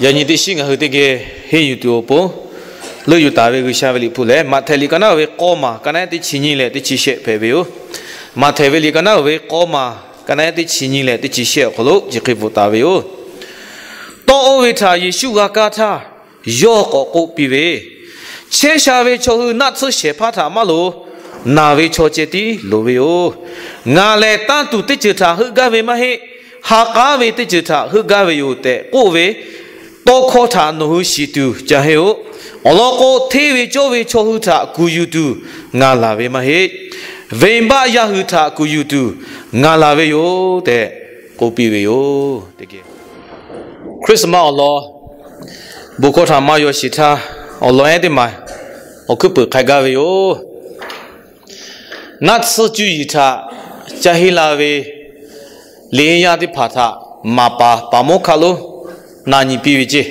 Yaꞈ nyi teˇ shiˉ ngaˬ hui teˇ geh henˇ yuˬ tuˬ awˬ pon, leuˆ yuˬ taˍ ve G'uiˬsha ve liꞈ hpu lehˬ, Maꞈhtehˍ liꞈ ka naˉ ve k'awˇ maˬ, ka naˉ teˇ chi nyi leh teˇ chi shehˆ hpehꞈ ve yoˬ. Maꞈhtehˍ ve liꞈ ka naˉ ve k'awˇ maˬ, ka naˉ teˇ chi nyi leh teˇ chi shehˆ awˬ hk'aw lo chi hk'e bvuhꞈ taˍ ve yoˬ. Tawˇ oˇ ve htaꞈ Yeˍsuˆ g'a kaˇ htaˇ, yawˇ k'awꞈ k'oˆ piˇ ve, Chehˇ sha ve chaw hui naˆ tsuhˇ shehˍ hpaˇ htaꞈ maˇ loˍ. Naˬ ve chaw ceh tiˉ loˍ ve yoˬ. Ngaˬ lehˬ tanˇ tuˬ teˇ ceuˬ htaꞈ heuˆ gaˇ ve maˇ heˆ. Ha k'aˉ ve teˇ ceuˬ htaꞈ heuˆ gaˇ ve yoˬ tehꞈ k'oˆ ve, tawˇ hkawˇ htaꞈ nawˬ hui shiˍ tuˬ ca henˇ-oˆ. Awˬ lawn k'o, hteˇ ve cawˇ ve chaw hui htaꞈ kuˬ yuˬ tuˬ ngaˬ laˬ ve maˇ heˆ. Venˇbaˆ yaˇ hui htaꞈ kuˬ yuˬ tuˬ ngaˬ laˬ ve yoˬ tehꞈ k'oˆ piˇ ve yoˬ. Christmas awˬ lawn bon hkawˇ htaꞈ maˇ yaw shiˍ htaˇ, awˬ lawn ehˉ teˇ maˬ awˬ hkuiˉ puiˍ k'ai gaˇ ve yoˬ. Naˆ tsuhˇ cuˇ yiˍ htaꞈ ca henˇ la ve liꞈ henˇ yaˇ teˇ hpaˍ htaꞈ maˍ paˍ paˍ mawˇ hkaˆ lonˉ na nyi piˇ ve ceˇ.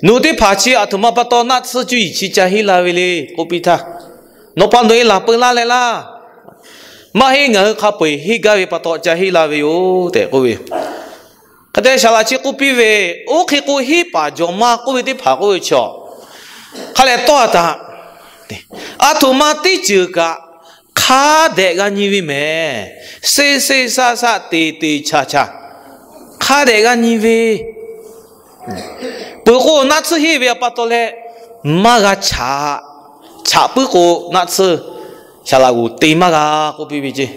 Nawˬ hui teˇ hpaˍ chi aˬ htoꞈ ma pa taw naˆ tsuhˇ cuˇ yiˍ chi ca henˇ la ve le k'oˆ piˇ htaˇ, nawˬ pa nawˬ e laˬ peu laˇ leh laˇ. Maˇ heˆ, ngaˬ hui hk'a peu-eˬ henˇ gaˇ ve pa taw ca henˇ la ve yoˬ tehꞈ k'oˆ ve. Hk'e te shaˍ laꞈ chi k'oˆ piˇ ve, oˇ hk'e k'o henˇ paˍ jawˬ ma k'oˆ ve teˇ hpaˍ k'oˆ ve chaw, hk'a lehˬ tawˇ a taꞈ, aˬ htoꞈ ma teˇ ceuˬ kaꞈ hk'a dehꞈ g'a nyi ve mehˍ. Seˇ seˇ saˇ saˇ teꞈ teꞈ chaˬ chaˬ hk'a dehꞈ g'a nyi ve. Peuˬ k'o naˆ tsuhˇ henˇ ve pa taw leh maˇ g'a chaꞈ. Chaꞈ puiˉ k'o naˆ tsuhˇ shaˍ laꞈ g'oˍ te maˇ g'a k'oˆ piˇ ve ceˇ.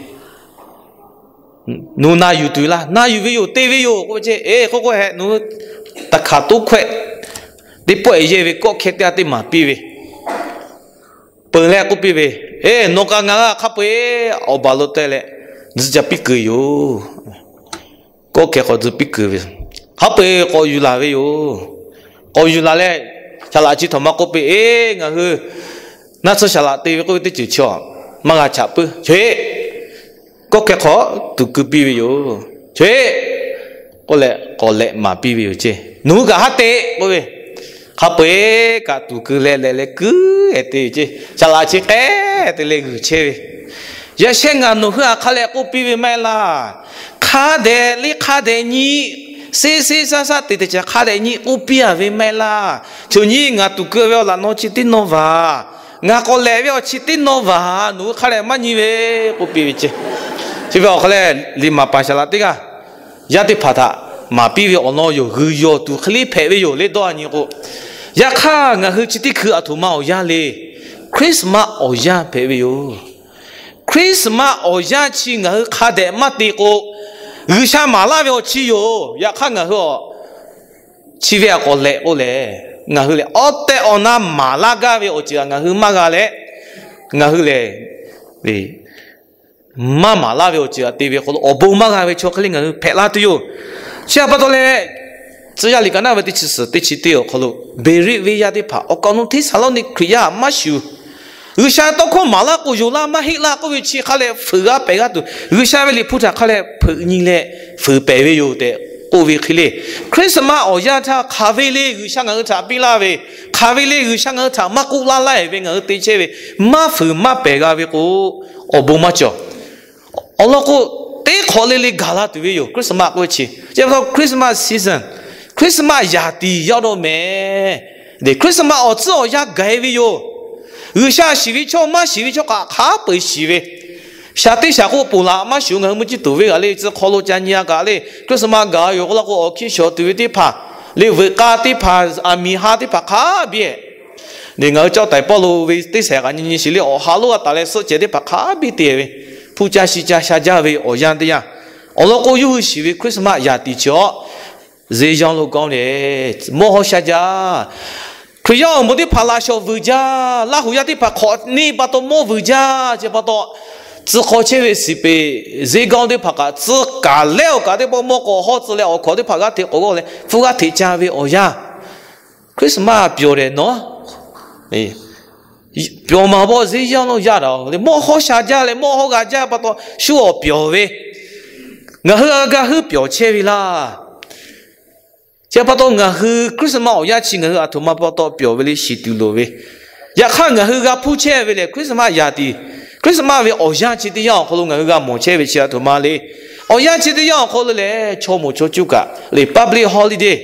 Nawˬ na yuˬ tuˬ laˇ, na yuˬ ve yoˬ, te ve yoˬ k'oˆ ve ceˇ. Eˬ, k'oˆ k'o hehꞈ nawˬ hui taˍ hkaˍ toˉ hkawehˆ teˇ pawˆ-e yehˇ ve kawˆ hkehˇ teˇ g'aˇ teˇ maˍ piˇ ve, peuˬ leh k'oˆ piˇ ve, Eˬ, nawˬ kaꞈ ngaˬ g'a hk'a peu-eˬ awˬ baˬ lo te leh tzuhꞈ ca piˇ kuiˬ yoˬ. Kawˆ hkehˇ k'awꞈ tzuhꞈ piˇ kuiˬ ve, hk'a peu-eˬ k'awꞈ yuˬ laˬ ve yoˬ. K'awꞈ yuˬ laˬ leh, shaˍ laꞈ chi htaꞈ maˇ k'oˆ piˇ, Eˬ, ngaˬ hui naˆ tsuhˇ shaˍ laꞈ te ve k'oˆ ve teˇ ceuˬ chi maˇ g'a chaꞈ puiˉ. Chi kawˆ hkehˇ k'awꞈ tuˍ keu piˇ ve yoˬ. Chi k'oˆ leh k'awꞈ lehꞈ maˍ piˇ ve yoˬ ceˇ. Nawˬ hui kaꞈ haˉ te k'oˆ ve, hk'a peu-eˬ kaꞈ tuˍ keu leh lehꞈ leh kuiˉ-e te ve ceˇ. Shaˍ laꞈ chi k'ehˉ te leh g'uiˬ chehˇ ve, Yaꞈ shehˆ ngaˬ nawˬ hui htaꞈ hk'a lehꞈ k'oˆ piˇ ve maˇ heˆ laˇ. Hk'a dehꞈ le hk'a dehꞈ nyi, seˇ seˇ saˇ saˇ teꞈ teꞈ chaˬ hk'a dehꞈ nyi k'oˆ piˇ-a ve maˇ heˆ laˇ. Cawˬ nyi ngaˬ tuˍ keu ve awˬ laꞈ naw chi teˇ nawˇ vaˬ, ngaˬ k'awꞈ lehꞈ ve awˬ chi teˇ nawˇ vaˬ, nawˬ hui hk'a lehꞈ maˇ nyi ve k'oˆ piˇ ve ceˇ. Chi ve awˬ hk'a lehꞈ liꞈ maˍ paˍ shaˍ laꞈ teˇ g'aˇ yaˇ teˇ hpaˍ htaꞈ maˍ piˇ ve awˬ lawn yoˬ. G'uiˬ yawˬ tuˬ hk'e le hpehꞈ ve yoˬ le dawˇ a nyi k'o, yaꞈ hk'aˇ ngaˬ hui chi teˇ hkui aˬ htoꞈ ma awˬ yanˇ le, Christmas awˬ yanˇ hpehꞈ ve yoˬ. Christmas awˬ yanˇ chi ngaˬ hui hk'a dehꞈ maˇ te k'o, G'uiˬsha maˍ laˇ ve awˬ chi yoˬ. Yaꞈ hk'aˇ ngaˬ hui a chi ve a k'awꞈ lehꞈ k'oˆ leh, ngaˬ hui lehˬ awˬ tehˬ awˬ na maˍ laˇ gaˇ ve awˬ ceuˬ a ngaˬ hui maˇ g'a leh, ngaˬ hui lehˬ maˇ maˍ laˇ ve awˬ ceuˬ a te ve k'o, awˬ bon maˇ g'a ve chaw hk'e le ngaˬ hui hpehꞈ la tuˬ yoˬ. Chi a pa taw leh, Tcuh yaˇ liꞈ ka naˉ ve teˇ chi suhˍ teˇ chi teˇ awˬ hk'aw lo, Beˍriˆ venˇ yaˇ teˇ hpaˍ awˬ kaˍ awˬ nu Hteˇsaˍlawˇniˆ Hkriꞈ yaˇ maˇ shuˍ, G'uiˬsha tawˇ hkawˇ maˍ laˇ k'o yonˍ laˇ maˇ heˆ laˇ k'oˆ ve chi hk'a lehꞈ fuiˍ g'a pehˍ g'a tuˬ, G'uiˬsha ve liꞈ hpu htaꞈ hk'a lehꞈ hpeuꞈ nyi leh fuiˍ pehˍ ve yoˬ tehꞈ k'oˆ ve hk'e le. Christmas awˬ yanˇ htaˇ hk'aˬ ve le G'uiˬsha ngaˬ hui htaꞈ piˇ laˇ ve, hk'aˬ ve le G'uiˬsha ngaˬ hui htaꞈ maˇ k'oˆ laˇ laˇ ve ngaˬ hui te chehˇ ve, maˇ fuiˍ maˇ pehˍ g'a ve k'o, awˬ bon maˇ cawˬ. Awˬ lawn k'o, teˇ hk'awꞈ le le gaˬ la tuˬ ve yoˬ. Christmas k'oˆ ve chi, chi pa taw Christmas season, Christmas yaˍ tiˍ yaˇ dawˇ meh. Christmas awˬ tcuhˉ awˬ yanˇ gaˬ-e ve yoˬ. G'uiˬsha shiˍ ve chaw maˇ shiˍ ve chaw kaꞈ hk'a peu-eˬ shiˍ ve, shaˍ teˇ shaˍ k'oˆ ponˬ laꞈ maˇ shuˍ. Ngaˬ hui mvuhˇ ciˇ tuˬ ve g'aꞈ le tcuh hk'aw lo ca nyi a kaꞈ le, Christmas gaˬ yoˬ k'oˆ laˇ k'o, awˬ hkiˇ shawˍ tuˬ ve teˇ hpaˍ le, veuꞈ k'a teˇ hpaˍ, aˬ miˍ ha teˇ hpaˍ hk'a biˇ-e. Ngaˬ hui cawˇ taiˍ pawˆ lo ve teˇ sehˍ kaꞈ nyi nyi shiˍ le, awˬ ha lonˉ g'a taˍ leh suhˆ cehˬ teˇ hpaˍ hk'a biˇ te ve, hpu ca shi ca sha jaˇ ve awˬ yanˇ teˇ yanˇ. Awˬ lawn k'o, yawˇ hui shiˍ ve Christmas yaˍ tiˍ chi awˬ, ဈေးရောင်းလို့ကောင်းတယ်, mawˇ hawˉ sha jaˇ. Hkriꞈ yaˇ awˬ moˍ teˇ hpaˍ laꞈ shawnˍ vuiˬ jaˇ. Laˇ huˍ yaˇ teˇ hpaˍ hk'awꞈ neˇ pa taw mawˇ vuiˬ jaˇ. Chi pa taw, tcuh hk'aw chehˇ ve siˍ peˍ ဈေးရောင်း teˇ hpaˍ kaꞈ tcuh kaˍ lehˉ awˬ kaꞈ teˇ pawˆ mawˇ k'awꞈ hawˉ tcuh leh awˬ hkawꞈ teˇ hpaˍ g'aˇ hteꞈ k'awꞈ g'awˇ leh hpu g'aˇ hteꞈ ca ve awˬ yanˇ. Christmas pyawˬ dehꞈ nawˉ, pyawˬ maˍ bawˆ ဈေးရောင်းလို့ရတယ် le, mawˇ hawˉ sha jaˇ leh mawˇ hawˉ g'a jaˇ pa taw shu awˬ pyawˬ ve, ngaˬ hui a g'a hui pyawˬ chehˇ ve laˇ. Chi pa taw ngaˬ hui Christmas awˬ yanˇ chi ngaˬ hui aˬ htoꞈ ma pa taw pyawˬ ve le shiˍ tuˬ loˍ ve. Yaꞈ hk'aˇ ngaˬ hui g'a hpuˇ chehˇ ve lehˬ Christmas yaˍ tiˍ, Christmas ve awˬ yanˇ chi teˇ yanˇ awˬ hk'aw lo ngaˬ hui g'a mawˬ chehˇ ve chi aˬ htoꞈ ma le. Awˬ yanˇ chi teˇ yanˇ awˬ hk'aw lo lehˬ, chaw moˍ chaw cuˇ kaꞈ le public holiday,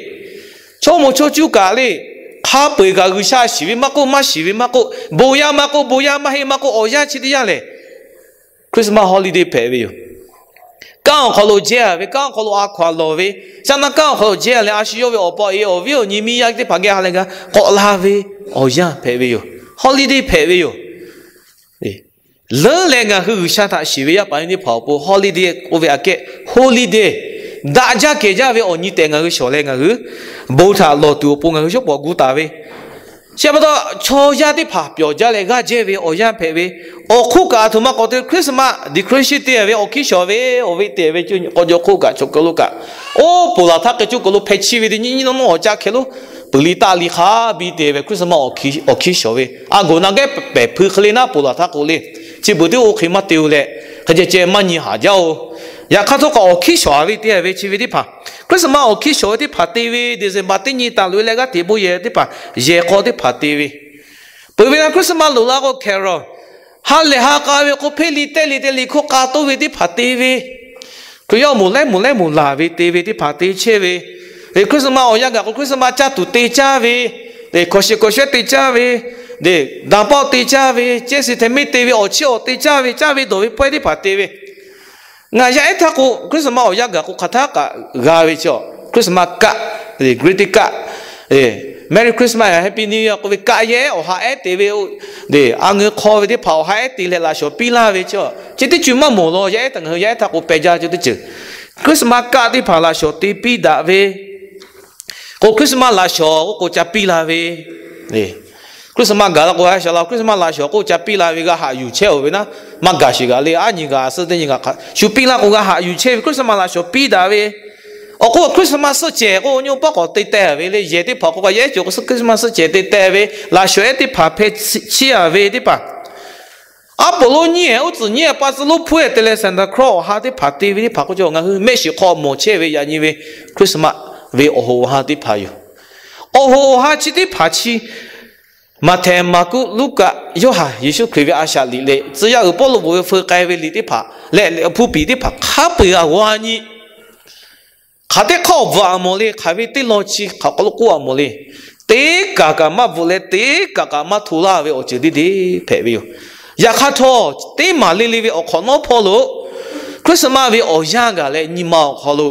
Chaw moˍ chaw cuˇ kaꞈ le, hk'a peu-eˬ kaꞈ G'uiˬsha shiˍ ve maˇ k'oˆ, maˇ shiˍ ve maˇ k'oˆ, bon yaˇ maˇ k'oˆ, bon yaˇ maˇ heˆ maˇ k'oˆ, awˬ yanˇ chi teˇ yanˇ lehˬ, Christmas holiday hpehꞈ ve yoˬ. Kanˉ awˬ hk'aw lo jehˇ-a ve, kanˉ awˬ hk'aw lo a hkaw-anˬ lawˬ ve, shaˉ naˆ kanˉ awˬ hk'aw lo jehˇ-a leh, a shu yawˇ ve awˬ pa awˬ e awˬ viˉ awˬ nyi miˇ yaˇ teˇ hpaˍ geh ha leh g'a k'awꞈ la ve awˬ yanˇ hpehꞈ ve yoˬ. Holiday hpehꞈ ve yoˬ. Leuˉ leh ngaˬ hui G'uiˬsha htaꞈ shiˍ ve yaˇ paˍ yaˇ miˇ teˇ hpaˍ awˬ pon holiday k'oˆ ve aꞈ kehˉ, holiday, daꞈ jaˇ kehˬ jaˇ ve awˬ nyi tehꞈ ngaˬ hui shawˍ leh ngaˬ hui bon htaꞈ lawˬ tuˬ awˬ pon ngaˬ hui shawˉ pawˍ gu taˍ ve, chi pa taw chaw yaˇ teˇ hpaˍ pyawˬ jaˇ leh g'aˇ jehˇ ve awˬ yanˇ hpehꞈ ve, awˬ hk'oˆ kaꞈ aˬ htoꞈ ma k'awꞈ te Christmas decoration te-a ve awˬ hkiˇ shawˍ ve awˬ ve te ve k'awꞈ jaw hk'oˆ kaꞈ chaw hk'aw lo kaꞈ, oˇ ponˬ laˬ htaˇ k'ai coˇ k'aw lo hpeh chiˇ ve teˇ nyi nyi nawˉ nawˉ awˬ caˇ hkeh lo, puiˍ liꞈ taˆ liꞈ hk'a biˇ te ve Christmas awˬ hkiˇ shawˍ ve, a goˍ na gehˉ pehˬ hpui hk'e le naˉ ponˬ laˬ htaˇ k'o le, chi beuꞈ teˇ oˇ hk'e maˇ te-o leh, hk'e ceh ceh maˇ nyi haˍ jaˇ-oˬ. Yaꞈ hk'aˇ htawˇ kaꞈ awˬ hkiˇ shawˍ-a ve te ve chi ve teˇ hpaˍ, Christmas awˬ hkiˇ shawˍ ve teˇ hpaˍ te ve, December teˇ nyi taˍ loꞈ-e leh g'aˇ hteꞈ bon yehˬ teˇ hpaˍ, yehˬ hk'aw teˇ hpaˍ te ve, peuˬ ve na Christmas loꞈ la k'o carol, ha lehˬ ha k'a ve k'o hpeˇ liꞈ tehˇ liꞈ te liꞈ hkawˇ k'a toˇ ve teˇ hpaˍ te ve, Hkriꞈ yaˇ moˍ lehˉ moˍ lehˉ moˍ laˬ ve te ve teˇ hpaˍ te chehˇ ve, Christmas awˬ yanˇ gaˬ k'o Christmas caˇ tuˬ te caˇ ve, hkawꞈ shiˍ hkawꞈ shehˉ te caˇ ve, daꞈ paˆ te caˇ ve, cehˇ shiˍ htehꞈ meˇ te ve, awˬ chiˇ awˬ te caˇ ve, caˇ ve dawˬ ve pawehˇ teˇ hpaˍ te ve, ngaˬ yaˇ ehˉ htaˇ k'o Christmas awˬ yanˇ gaˬ k'o hk'aˬ htaˇ kaꞈ g'a ve chi Christmas kaˆ, greeting kaˆ, Merry Christmas, Happy New Year k'oˆ ve kaˆ yaˇ ehˉ awˬ ha ehˉ te ve, a ngeu hk'aw ve teˇ hpaˍ awˬ ha ehˉ te leh laꞈ shawnˍ piˇ laˇ ve chi, chi teˇ ceuˬ maˇ mawˬ law. Yaˇ ehˉ htaˇ ngaˬ hui yaˇ ehˉ htaˇ k'o peh jaˇ ceuˬ teˇ ceuˬ, Christmas kaˆ teˇ hpaˍ laꞈ shawnˍ te piˇ daꞈ ve, k'o Christmas laꞈ shawnˍ k'oˆ k'o ca piˇ la ve, Christmas gaˬ la k'o a shaˍ la Christmas laꞈ shawnˍ k'oˆ ca piˇ la ve g'a haꞈ yuˬ chehˇ-oˬ ve naˉ, maˇ gaˬ sheˍ g'aꞈ le, aˉ nyi g'aꞈ suhˉ teˇ nyi g'aꞈ shu piˇ laˇ k'o g'a haꞈ yuˬ chehˇ ve Christmas laꞈ shawnˍ piˇ daꞈ ve, awˬ k'o Christmas suhˆ cehˬ k'o nyi paˉ k'awꞈ te teh ve le, yehˬ teˇ hpaˍ k'o kaꞈ yehˬ ehˉ cawˬ k'o Christmas suhˆ cehˬ te teh ve, laꞈ shawnˍ ehˉ teˇ hpaˍ hpeh chiˇ-a ve teˇ hpaˍ, aˉ poˍ lonˉ nyiˇ ehˉ uˉ tcuhˍ nyiˇ ehˉ pa tcuh lonˉ hpuˉ ehˉ te leh Santa Claus awˬ ha teˇ hpaˍ te ve teˇ hpaˍ k'oˆ cawˬ ngaˬ hui mehˆ shiˍ hk'aw mawˬ chehˇ ve yaꞈ nyi ve Christmas ve awˬ hoꞈ awˬ ha teˇ hpaˍ yoˬ. Awˬ hoꞈ awˬ ha chi teˇ hpaˍ chi Maꞈhtehˍ, Maˍkuˆ, Luˉkaꞈ, Yoˇhanˬ, Yeˍsuˆ Hkriꞈ ve a shaꞈ liꞈ leh tcuh yaˇ uiˍ Pawˇluꞈ bvuhꞈ ve feu k'ai ve liꞈ teˇ hpaˍ leh liꞈ hpu piˍ teˇ hpaˍ hk'a peu-eˬ g'a g'aw nyi. Hk'aˬ teˇ hk'aˇ awˬ bvuhꞈ-a mawˬ le, hk'aˬ ve teˇ lawn chi hk'aˬ hk'aw lo k'oˆ-a mawˬ le. Teˇ kaˬ kaꞈ maˇ bvuhꞈ leh teˇ kaˬ kaꞈ maˇ hto laˇ ve awˬ ceuˬ deˇ deˇ hpehꞈ ve yoˬ. Yaꞈ hk'aˇ htawˇ, teˇ maˬ le le ve awˬ hk'awꞈ nawˉ hpawˇ lo Christmas ve awˬ yanˇ gaˬ leh nyi ma awˬ hk'aw lo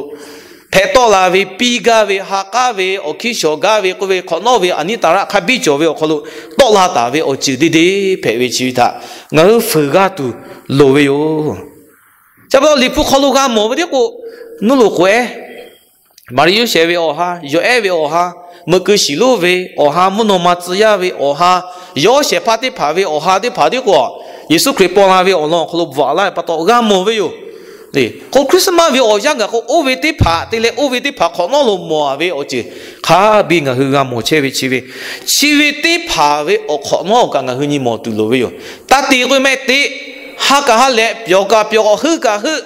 hpehꞈ tawˆ la ve, piˇ gaˇ ve, ha k'aˉ ve, awˬ hkiˇ shawˍ gaˇ ve k'oˆ ve hk'awꞈ nawˉ ve aˬ niˉ taˍ raˆ hk'a biˇ cawˬ ve awˬ hk'aw lo tawˆ la taˍ ve awˬ ceuˬ deˇ deˇ hpehꞈ ve chi ve htaꞈ ngaˬ hui fuiˍ g'a tuˬ loˍ ve yoˬ. Chi pa taw Liꞈ hpu hk'aw lo g'a mawˬ ve teˇ k'o, nuˇ loꞈ k'oꞈ-ehˉ, Maˍriˆ Yoˇsehꞈ ve awˬ ha, yawˬ ehˉ ve awˬ ha, meuꞈ keu shiˍ lonˉ ve awˬ ha, mvuhˇ naw ma tcuh yaˇ ve awˬ ha, yawˇ shehˍ hpaˇ teˇ hpaˍ ve awˬ ha teˇ hpaˍ teˇ k'o, Yeˍsuˆ Hkriꞈ paw la ve awˬ lawn awˬ hk'aw lo bvuhꞈ laˇ ve pa taw g'a mawˬ ve yoˬ. K'o Christmas ve awˬ yanˇ gaˬ k'o, oˇ ve teˇ hpaˍ te leh oˇ ve teˇ hpaˍ hk'awꞈ nawˉ lo mawˬ-a ve awˬ ceuˬ hk'a biˇ ngaˬ hui g'a mawˬ chehˇ ve chi ve, chi ve teˇ hpaˍ ve awˬ hk'awꞈ nawˉ kaꞈ ngaˬ hui nyi mawˬ tuˬ loˍ ve yoˬ. Taˇ te k'oˆ ve mehˆ te, ha kaꞈ ha leh, pyawˬ kaꞈ pyawˬ, heuˆ kaꞈ heuˆ,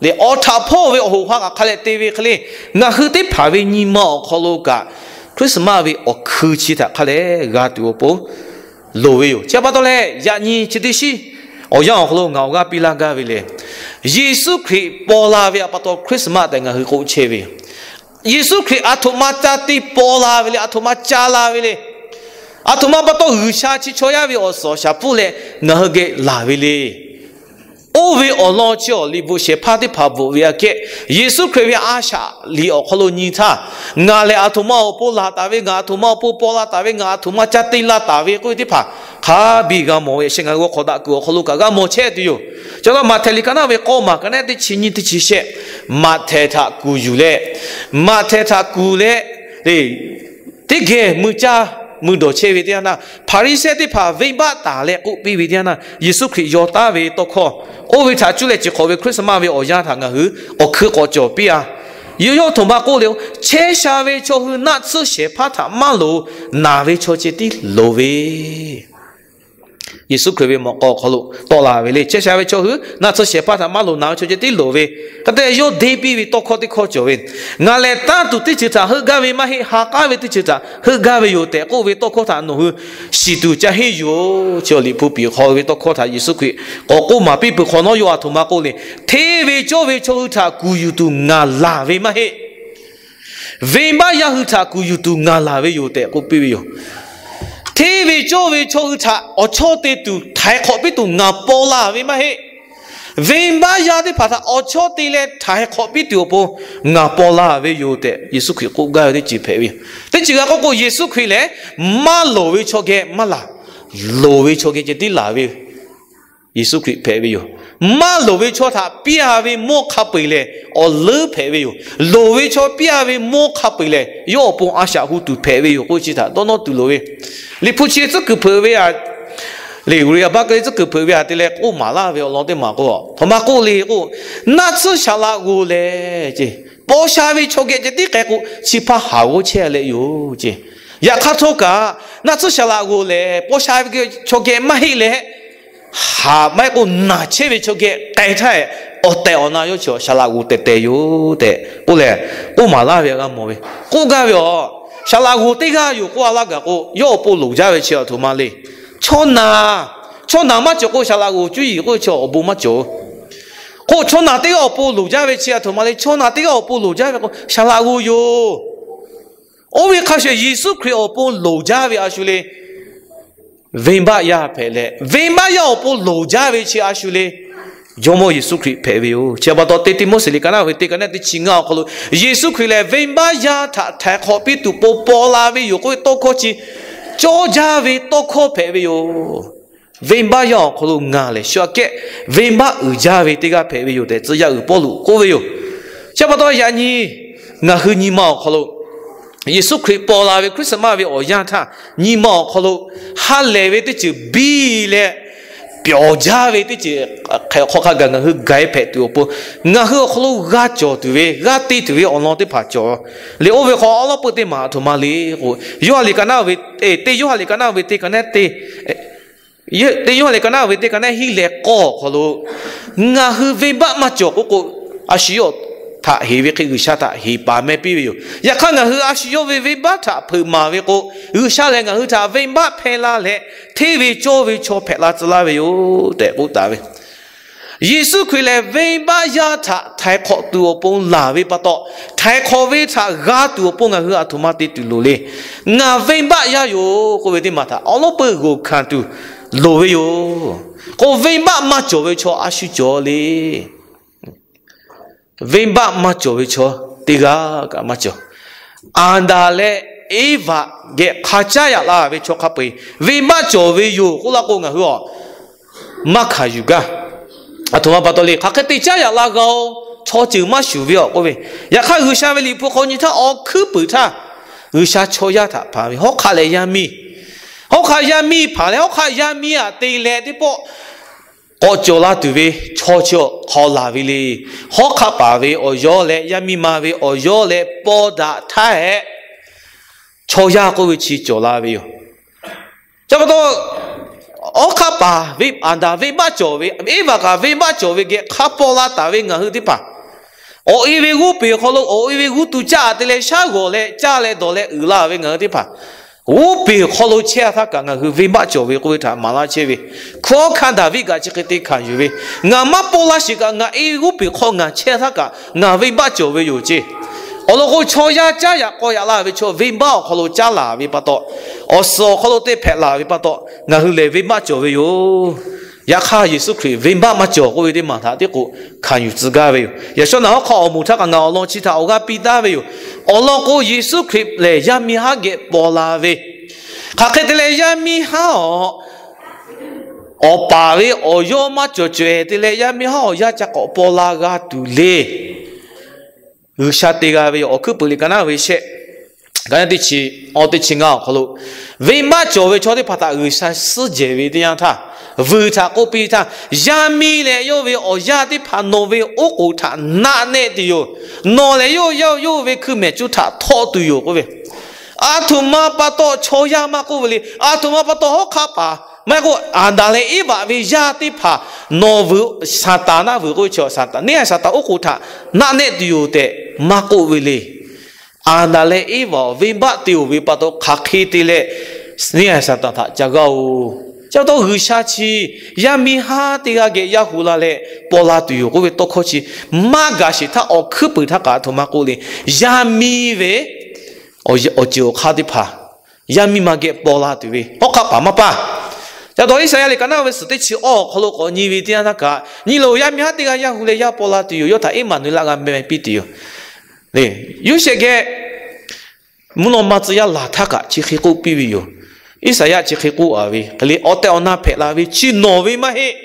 leh awˬ htaꞈ hpawˇ ve awˬ hoꞈ ha kaꞈ hk'a leh te ve hk'e le, ngaˬ hui teˇ hpaˍ ve nyi ma awˬ hk'aw lo kaꞈ Christmas ve awˬ hkui chi htaꞈ hk'a leh g'a tuˬ awˬ pon loˍ ve yoˬ. Chi pa taw leh, yaꞈ nyi chi teˇ shiˉ awˬ yanˇ awˬ hk'aw lo ngaˬ awˬ g'aˇ piˇ laˇ gaˇ ve lehˬ, Yeˍsuˆ Hkriꞈ paw la ve pa taw Christmas tehꞈ ngaˬ hui k'oˆ chehˇ ve yoˬ. Yeˍsuˆ Hkriꞈ aˬ htoꞈ ma ca te paw la ve le, aˬ htoꞈ ma ca la ve le, aˬ htoꞈ ma pa taw G'uiˬsha chi chaw yaˇ ve awˬ suhˍ awˬ shaˍ pfuhˇ leh ngaˬ hui geh laˬ ve le. Oˇ ve awˬ lawn chi awˬ liꞈ bvuhꞈ shehˍ hpaˇ teˇ hpaˍ bvuhꞈ ve aꞈ kehˉ, Yeˍsuˆ Hkriꞈ ve a shaꞈ liꞈ awˬ hk'aw lo nyi htaˇ, ngaˬ lehˬ aˬ htoꞈ ma awˬ pon laˬ taˍ ve, ngaˬ aˬ htoꞈ ma awˬ pon paw la taˍ ve, ngaˬ aˬ htoꞈ ma ca te la taˍ ve k'oˆ ve teˇ hpaˍ hk'a biˇ g'a mawˬ ve, yaꞈ sheh ngaˬ hui g'aw hk'awꞈ daꞈ kuiˬ awˬ hk'aw lo kaꞈ g'a mawˬ chehˇ tuˬ yoˬ. Chi pa taw Maꞈhtehˍ liꞈ ka naˉ ve k'awˇ maˬ ka naˉ teˇ chi nyiˇ teˇ chi shehˆ, Maꞈhtehˍ htaꞈ kuˬ yuˬ leh, Maꞈhtehˍ htaꞈ kuˬ leh, teˇ geh mui caˇ mui dawˬ chehˇ ve teˇ yanˇ htaˇ, Hpaˍriˍsehˇ teˇ hpaˍ venˇbaˆ taˍ leh k'oˆ piˇ ve teˇ yanˇ htaˇ, Yeˍsuˆ Hkriꞈ yaw taˉ ve tawˇ hkawˇ, oˇ ve htaꞈ cuˇ leh chi hk'awꞈ ve Christmas ve awˬ yanˇ htaꞈ ngaˬ hui awˬ hkui k'awꞈ cawˬ piˇ-a. Yawˇ htawˇ maˇ k'oˆ le, chehˇ sha ve chaw hui naˆ tsuhˇ shehˍ hpaˇ htaꞈ maˇ loˍ, naˬ ve chaw ceh tiˉ loˍ ve Yeˍsuˆ Hkriꞈ ve mawꞈ k'aw awˬ hk'aw lo tawˆ la ve le. Chehˇ sha ve chaw hui naˆ tsuhˇ shehˍ hpaˇ htaꞈ maˇ loˍ, naˬ ve chaw ceh tiˉ loˍ ve. Hk'e te yawˇ deˇ piˇ ve tawˇ hkawˇ teˇ hkawˇ cawˬ ve, Ngaˬ lehˬ tanˇ tuˬ teˇ ceuˬ htaꞈ heuˆ gaˇ ve maˇ heˆ, ha k'aˉ ve teˇ ceuˬ htaꞈ heuˆ gaˇ ve yoˬ tehꞈ k'oˆ ve tawˇ hkawˇ htaꞈ nawˬ hui shiˍ tuˬ ca henˇ yuˬ-oˬ. Chi awˬ liꞈ hpu piˍ hk'aw ve tawˇ hkawˇ htaꞈ Yeˍsuˆ Hkriꞈ k'awꞈ k'oˆ maˍ piˇ peuˬ hk'awꞈ nawˉ, yawˇ aˬ htoꞈ ma k'oˆ le, Hteˇ ve cawˇ ve chaw hui htaꞈ kuˬ yuˬ tuˬ ngaˬ laˬ ve maˇ heˆ. Venˇbaˆ yaˇ hui htaꞈ kuˬ yuˬ tuˬ ngaˬ laˬ ve yoˬ tehꞈ k'oˆ piˇ ve yoˬ. Hteˇ ve cawˇ ve chaw hui htaꞈ awˬ chawˇ te tuˬ htaiˍ hk'awꞈ piˇ tuˬ ngaˬ paw la ve maˇ heˆ. Venˇbaˆ yaˇ teˇ hpaˍ htaꞈ awˬ chawˇ te leh htaiˍ hk'awꞈ piˇ tuˬ awˬ pon ngaˬ paw la ve yoˬ tehꞈ Yeˍsuˆ Hkriꞈ k'oˆ gaˇ ve teˇ ceuˬ hpehꞈ ve yoˬ. Teˇ ceuˬ g'a k'oˆ k'o, Yeˍsuˆ Hkriꞈ lehˬ maˇ loˍ ve chaw geh maˇ laˬ, loˍ ve chaw geh ceh tiˉ laˬ ve Yeˍsuˆ Hkriꞈ hpehꞈ ve yoˬ. Maˇ loˍ ve chaw htaꞈ piˇ-a ve mawˇ hk'a peu-eˬ lehˬ awˬ leuˉ hpehꞈ ve yoˬ. Loˍ ve chaw piˇ-a ve mawˇ hk'a peu-eˬ lehˬ yawˇ awˬ pon a shaꞈ hu tuˬ hpehꞈ ve yoˬ k'oˆ ve chi htaꞈ dawˇ nawˇ tuˬ loˍ ve. Liꞈ hpu chi tcuhˉ kuiˬ hpeuꞈ ve a, Liꞈ G'uiˬsha baˆ k'e tcuhˉ kuiˬ hpeuꞈ ve a te leh k'oˆ maˍ laˇ ve awˬ lawn teˇ maˬ k'o, htoꞈ ma k'oˆ le k'o, naˆ tsuhˇ shaˍ laꞈ g'oˍ lehˬ ce, paw sha ve chaw geh ceh tiˉ k'ai k'o, chi hpaˇ haˍ g'awˇ chehˇ leh yoˬ ce. Yaꞈ hk'aˇ htawˇ kaꞈ naˆ tsuhˇ shaˍ laꞈ g'oˍ lehˬ paw sha ve chaw geh maˇ heˆ leh, haˍ maˇ heˆ k'o naˬ chehˇ ve chaw geh k'ai htaˇ, awˬ tehˬ awˬ na yawˇ chi shaˍ laꞈ g'oˍ tehˬ tehˬ yoˬ tehꞈ k'oˆ leh, k'oˆ maˍ laˇ ve g'a mawˬ ve. K'oˆ gaˇ ve a, shaˍ laꞈ g'oˍ teˇ g'aˇ yoˬ k'oˆ a laˇ gaˬ k'o, yawˇ awˬ pon loˍ jaˇ ve chi aˬ htoꞈ ma le. Chaw naˬ, chaw naˬ maˇ cawˬ k'o shaˍ laꞈ g'oˍ cuˇ yiˍ k'oˆ ve chi awˬ bon maˇ cawˬ. K'o chaw naˬ teˇ g'aˇ awˬ pon loˍ jaˇ ve chi aˬ htoꞈ ma le. Chaw naˬ teˇ g'aˇ awˬ pon loˍ jaˇ ve k'o shaˍ laꞈ g'oˍ yoˬ. Oˇ ve hk'a shuˍ Yeˍsuˆ Hkriꞈ awˬ pon loˍ jaˇ ve a shu le. Venˇbaˆ yaˇ hpehꞈ leh, venˇbaˆ yaˇ awˬ pon loˍ jaˇ ve chi a shu le. Jawˇmawˇ Yeˍsuˆ Hkriꞈ hpehꞈ ve yoˬ. Chi pa taw, Teˇ Tiˆmoˉseˍ liꞈ ka naˆ ve teˇ ka naˆ teˇ chi ngaˇ awˬ hk'aw lo, Yeˍsuˆ Hkriꞈ lehˬ venˇbaˆ yaˇ htaꞈ htaiˍ hk'awꞈ piˇ tuˬ pon paw la ve yoˬ k'oˆ ve tawˇ hkawˇ chi cawˇ jaˇ ve tawˇ hkawˇ hpehꞈ ve yoˬ. Venˇbaˆ yaˇ awˬ hk'aw lo ngaˬ lehˬ shu aꞈ kehˉ venˇbaˆ uiˍ jaˇ ve teˇ g'aˇ hpehꞈ ve yoˬ tehꞈ tcuh yaˇ uiˍ Pawˇluꞈ k'oˆ ve yoˬ. Chi pa taw yaꞈ nyi ngaˬ hui nyi ma awˬ hk'aw lo Yeˍsuˆ Hkriꞈ paw la ve Christmas ve awˬ yanˇ htaˇ nyi ma awˬ hk'aw lo ha lehˬ ve teˇ ceuˬ biˇ leh pyawˬ jaˇ ve teˇ ceuˬ hk'aˬ hk'aw hk'a gaˬ ngaˬ hui gaˬ-e hpehꞈ tuˬ awˬ pon, ngaˬ hui awˬ hk'aw lo g'a cawˬ tuˬ ve, g'a te tuˬ ve awˬ lawn teˇ hpaˍ cawˬ le. Oˇ ve hk'aw awˉ lawˉ peuˇ teˇ maˬ aˬ htoꞈ ma le k'o, Yoˇhanˬ liꞈ ka naˆ ve, teˇ Yoˇhanˬ liꞈ ka naˆ ve teˇ ka naˆ teˇ, teˇ Yoˇhanˬ liꞈ ka naˆ ve teˇ ka naˆ hiˉ leh k'awˇ awˬ hk'aw lo, ngaˬ hui venˇbaˆ maˇ cawˬ k'oˆ k'o, a shu yawˇ htaꞈ heˍ ve hk'e G'uiˬsha htaꞈ heˍ paˍ meh piˇ ve yoˬ. Yaꞈ hk'aˇ ngaˬ hui a shu yawˇ ve venˇbaˆ htaꞈ hpeuꞈ maˍ ve k'o, G'uiˬsha lehˬ ngaˬ hui htaꞈ venˇbaˆ hpehˇ la leh, hteˇ ve cawˇ ve chaw hpehꞈ la tcuh laˇ ve yoˬ tehꞈ k'oˆ taˍ ve. Yeˍsuˆ Hkriꞈ lehˬ venˇbaˆ yaˇ htaꞈ htaiˍ hk'awꞈ tuˬ awˬ pon laˬ ve pa taw, htaiˍ hk'awꞈ ve htaꞈ g'a tuˬ awˬ pon ngaˬ hui aˬ htoꞈ ma te tuˬ loˍ le. Ngaˬ venˇbaˆ yaˇ yoˬ k'oˆ ve teˇ maˬ htaꞈ awˉ lawˉ peuˇ g'oˬ hkanˍ tuˬ loˍ ve yoˬ. K'o venˇbaˆ maˇ cawˬ ve chaw a shu cawˬ le. Venˇbaˆ maˇ cawˬ ve chaw teˇ g'aˇ kaꞈ maˇ cawˬ. Aˍdanˍ leh Eˇvaꞈ geh hk'a caˉ yaꞈ la ve chaw hk'a peu-eˬ venˇbaˆ cawˬ ve yoˬ k'oˆ laˇ k'o ngaˬ hui a maˇ hkanˍ yuˬ gaˇ. Aˬ htoꞈ ma pa taw le, hk'aˬ hk'e te caˉ yaꞈ la g'a-o, chaw ceuˬ maˇ shuˍ ve a k'oˆ ve. Yaꞈ hk'aˇ G'uiˬsha ve liꞈ hpu hk'aw nyi htaˇ awˬ hkuiˉ puiˍ htaˇ, G'uiˬsha chaw yaˇ htaꞈ hpanˍ ve hawˉ hk'aˆ leh yaˇ miˇ, hawˉ hk'aˆ yaˇ miˇ hpanˍ leh hawˉ hk'aˆ yaˇ miˇ aꞈ te leh teˇ pawˆ k'awꞈ cawˬ la tuˬ ve chaw chi hk'aw laˬ ve le. Hawˉ hk'aˆ paˍ ve awˬ yawˇ leh yaˇ miˇ ma ve awˬ yawˇ leh paw daꞈ htaˇ hehꞈ, chaw yaˇ k'oˆ ve chi cawˬ la ve yoˬ. Chi pa taw, hawˉ hk'aˆ paˍ ve Aˍdanˍ venˇbaˆ cawˬ ve, Eˇvaꞈ kaꞈ venˇbaˆ cawˬ ve geh hk'a paw la taˍ ve ngaˬ hui teˇ hpaˍ, awˬ e ve g'oˇ peˬ awˬ hk'aw lo awˬ e ve g'uˇ tu caˇ te leh shaˉ g'awˬ leh caˇ leh dawˬ leh uiˍ la ve ngaˬ hui teˇ hpaˍ, g'oˇ peˬ awˬ hk'aw lo chehˇ-a htaˇ kaꞈ ngaˬ hui venˇbaˆ cawˬ ve k'oˆ ve htaꞈ maˍ laˇ chehˇ ve. Hkunˉ hawˉ hkanˇ Daˍviˆ kaꞈ chi hk'e te hkanˍ yuˬ ve, ngaˬ maˇ paw la sheˍ kaꞈ ngaˬ e g'oˇ peˬ hk'aw ngaˬ chehˇ htaˇ kaꞈ ngaˬ venˇbaˆ cawˬ ve yoˬ ceˇ. Awˬ lawn k'o chaw yaˇ caˉ yaꞈ k'aw yaꞈ la ve chaw venˇbaˆ awˬ hk'aw lo caˉ laˬ ve pa taw, awˬ suhˍ awˬ hk'aw lo te hpehꞈ laˬ ve pa taw, ngaˬ hui lehˬ venˇbaˆ cawˬ ve yoˬ. Yaꞈ hk'aˇ Yeˍsuˆ Hkriꞈ venˇbaˆ maˇ cawˬ k'oˆ ve teˇ maˬ htaꞈ tiˉ k'o hkanˍ yuˬ tcuh gaˇ ve yoˬ. Yaꞈ shawˉ naˬ hawˉ hk'aw awˬ moˍ htaˇ kaꞈ ngaˬ awˬ lawn chi htaꞈ awˬ g'aˇ piˇ taˉ ve yoˬ. Awˬ lawn k'o Yeˍsuˆ Hkriꞈ lehˬ yaˇ miˇ haˉ geh paw la ve, hk'aˬ hk'e te leh yaˇ miˇ haˉ awˬ, awˬ paˍ ve awˬ yawˇ maˇ cawˬ cawehˬ te leh yaˇ miˇ haˉ awˬ yaˇ ca k'awꞈ paw la g'a tuˬ le. G'uiˬsha te g'a ve yoˬ. Awˬ hkuiˉ puiˍ liꞈ ka naˉ ve shehˆ, ka naˉ teˇ chi, awˬ teˇ chi ngaˇ awˬ hk'aw lo, venˇbaˆ cawˬ ve chaw teˇ hpaˍ htaꞈ G'uiˬsha suhˉ jehˬ ve teˇ yanˇ htaˇ, vuiˬ htaꞈ k'oˆ piˇ htaˇ, yaˇ miˇ leh yawˇ ve awˬ yaˇ teˇ hpaˍ nawˬ ve oˉ k'oˍ htaꞈ naˆ nehˆ tuˬ yoˬ. Nawˬ lehˬ yawˇ, yawˇ, yawˇ ve hkui mehˍ cuˇ htaꞈ htawˆ tuˬ yoˬ k'oˆ ve. Aˬ htoꞈ ma pa taw chaw yaˇ maˇ k'oˆ ve le. Aˬ htoꞈ ma pa taw hawˉ hk'aˆ paˍ maˇ heˆ k'o Aˍdanˍ leh Eˇvaꞈ ve yaˇ teˇ hpaˍ nawˬ vuiˬ, Saˍtanˍ naˆ vuiˬ k'oˆ ve chi Saˍtanˍ, neˇ haiˬ Saˍtanˍ oˉ k'oˍ htaꞈ naˆ nehˆ tuˬ yoˬ tehꞈ maˇ k'oˆ ve le. Aˍdanˍ leh Eˇvaꞈ venˇbaˆ te-oˬ ve pa taw hk'aˬ hk'e te leh neˇ haiˬ Saˍtanˍ htaꞈ ca g'aˇ-oˬ. Chi pa taw G'uiˬsha chi yaˇ miˇ haˉ teˇ g'aˇ geh yaˇ hu la leh paw la tuˬ yoˬ k'oˆ ve tawˇ hkawˇ chi maˇ gaˬ sheˍ htaˇ, awˬ hkuiˉ puiˍ htaˇ kaꞈ a htoꞈ ma k'oˆ le, yaˇ miˇ ve awˬ ceuˬ awˬ hk'aˇ teˇ hpaˍ yaˇ miˇ ma geh paw la tuˬ ve hawˉ hk'aˆ paˍ maˇ paˇ. Ca taw Iˉsaˍyaˆ liꞈ ka naˆ ve suhˍ teˇ chi awˇ awˬ hk'aw lo k'awꞈ nyi ve teˇ yanˇ htaˇ kaꞈ, nyi loˬ, yaˇ miˇ haˉ teˇ g'aˇ yaˇ hu leh yaˇ paw la tuˬ yoˬ. Yawˇ htaꞈ Eˉmaˍnuˍlaˆ g'a meh piˇ tuˬ yoˬ. Yoˇsehꞈ geh mvuhˇ naw ma tcuh yaˇ laˬ htaˇ kaꞈ chi hk'e k'oˆ piˇ ve yoˬ. Iˉsaˍyaˆ chi hk'e k'oˆ a ve hk'e le, awˬ tehˬ awˬ na hpehꞈ la ve chi nawˬ ve maˇ heˆ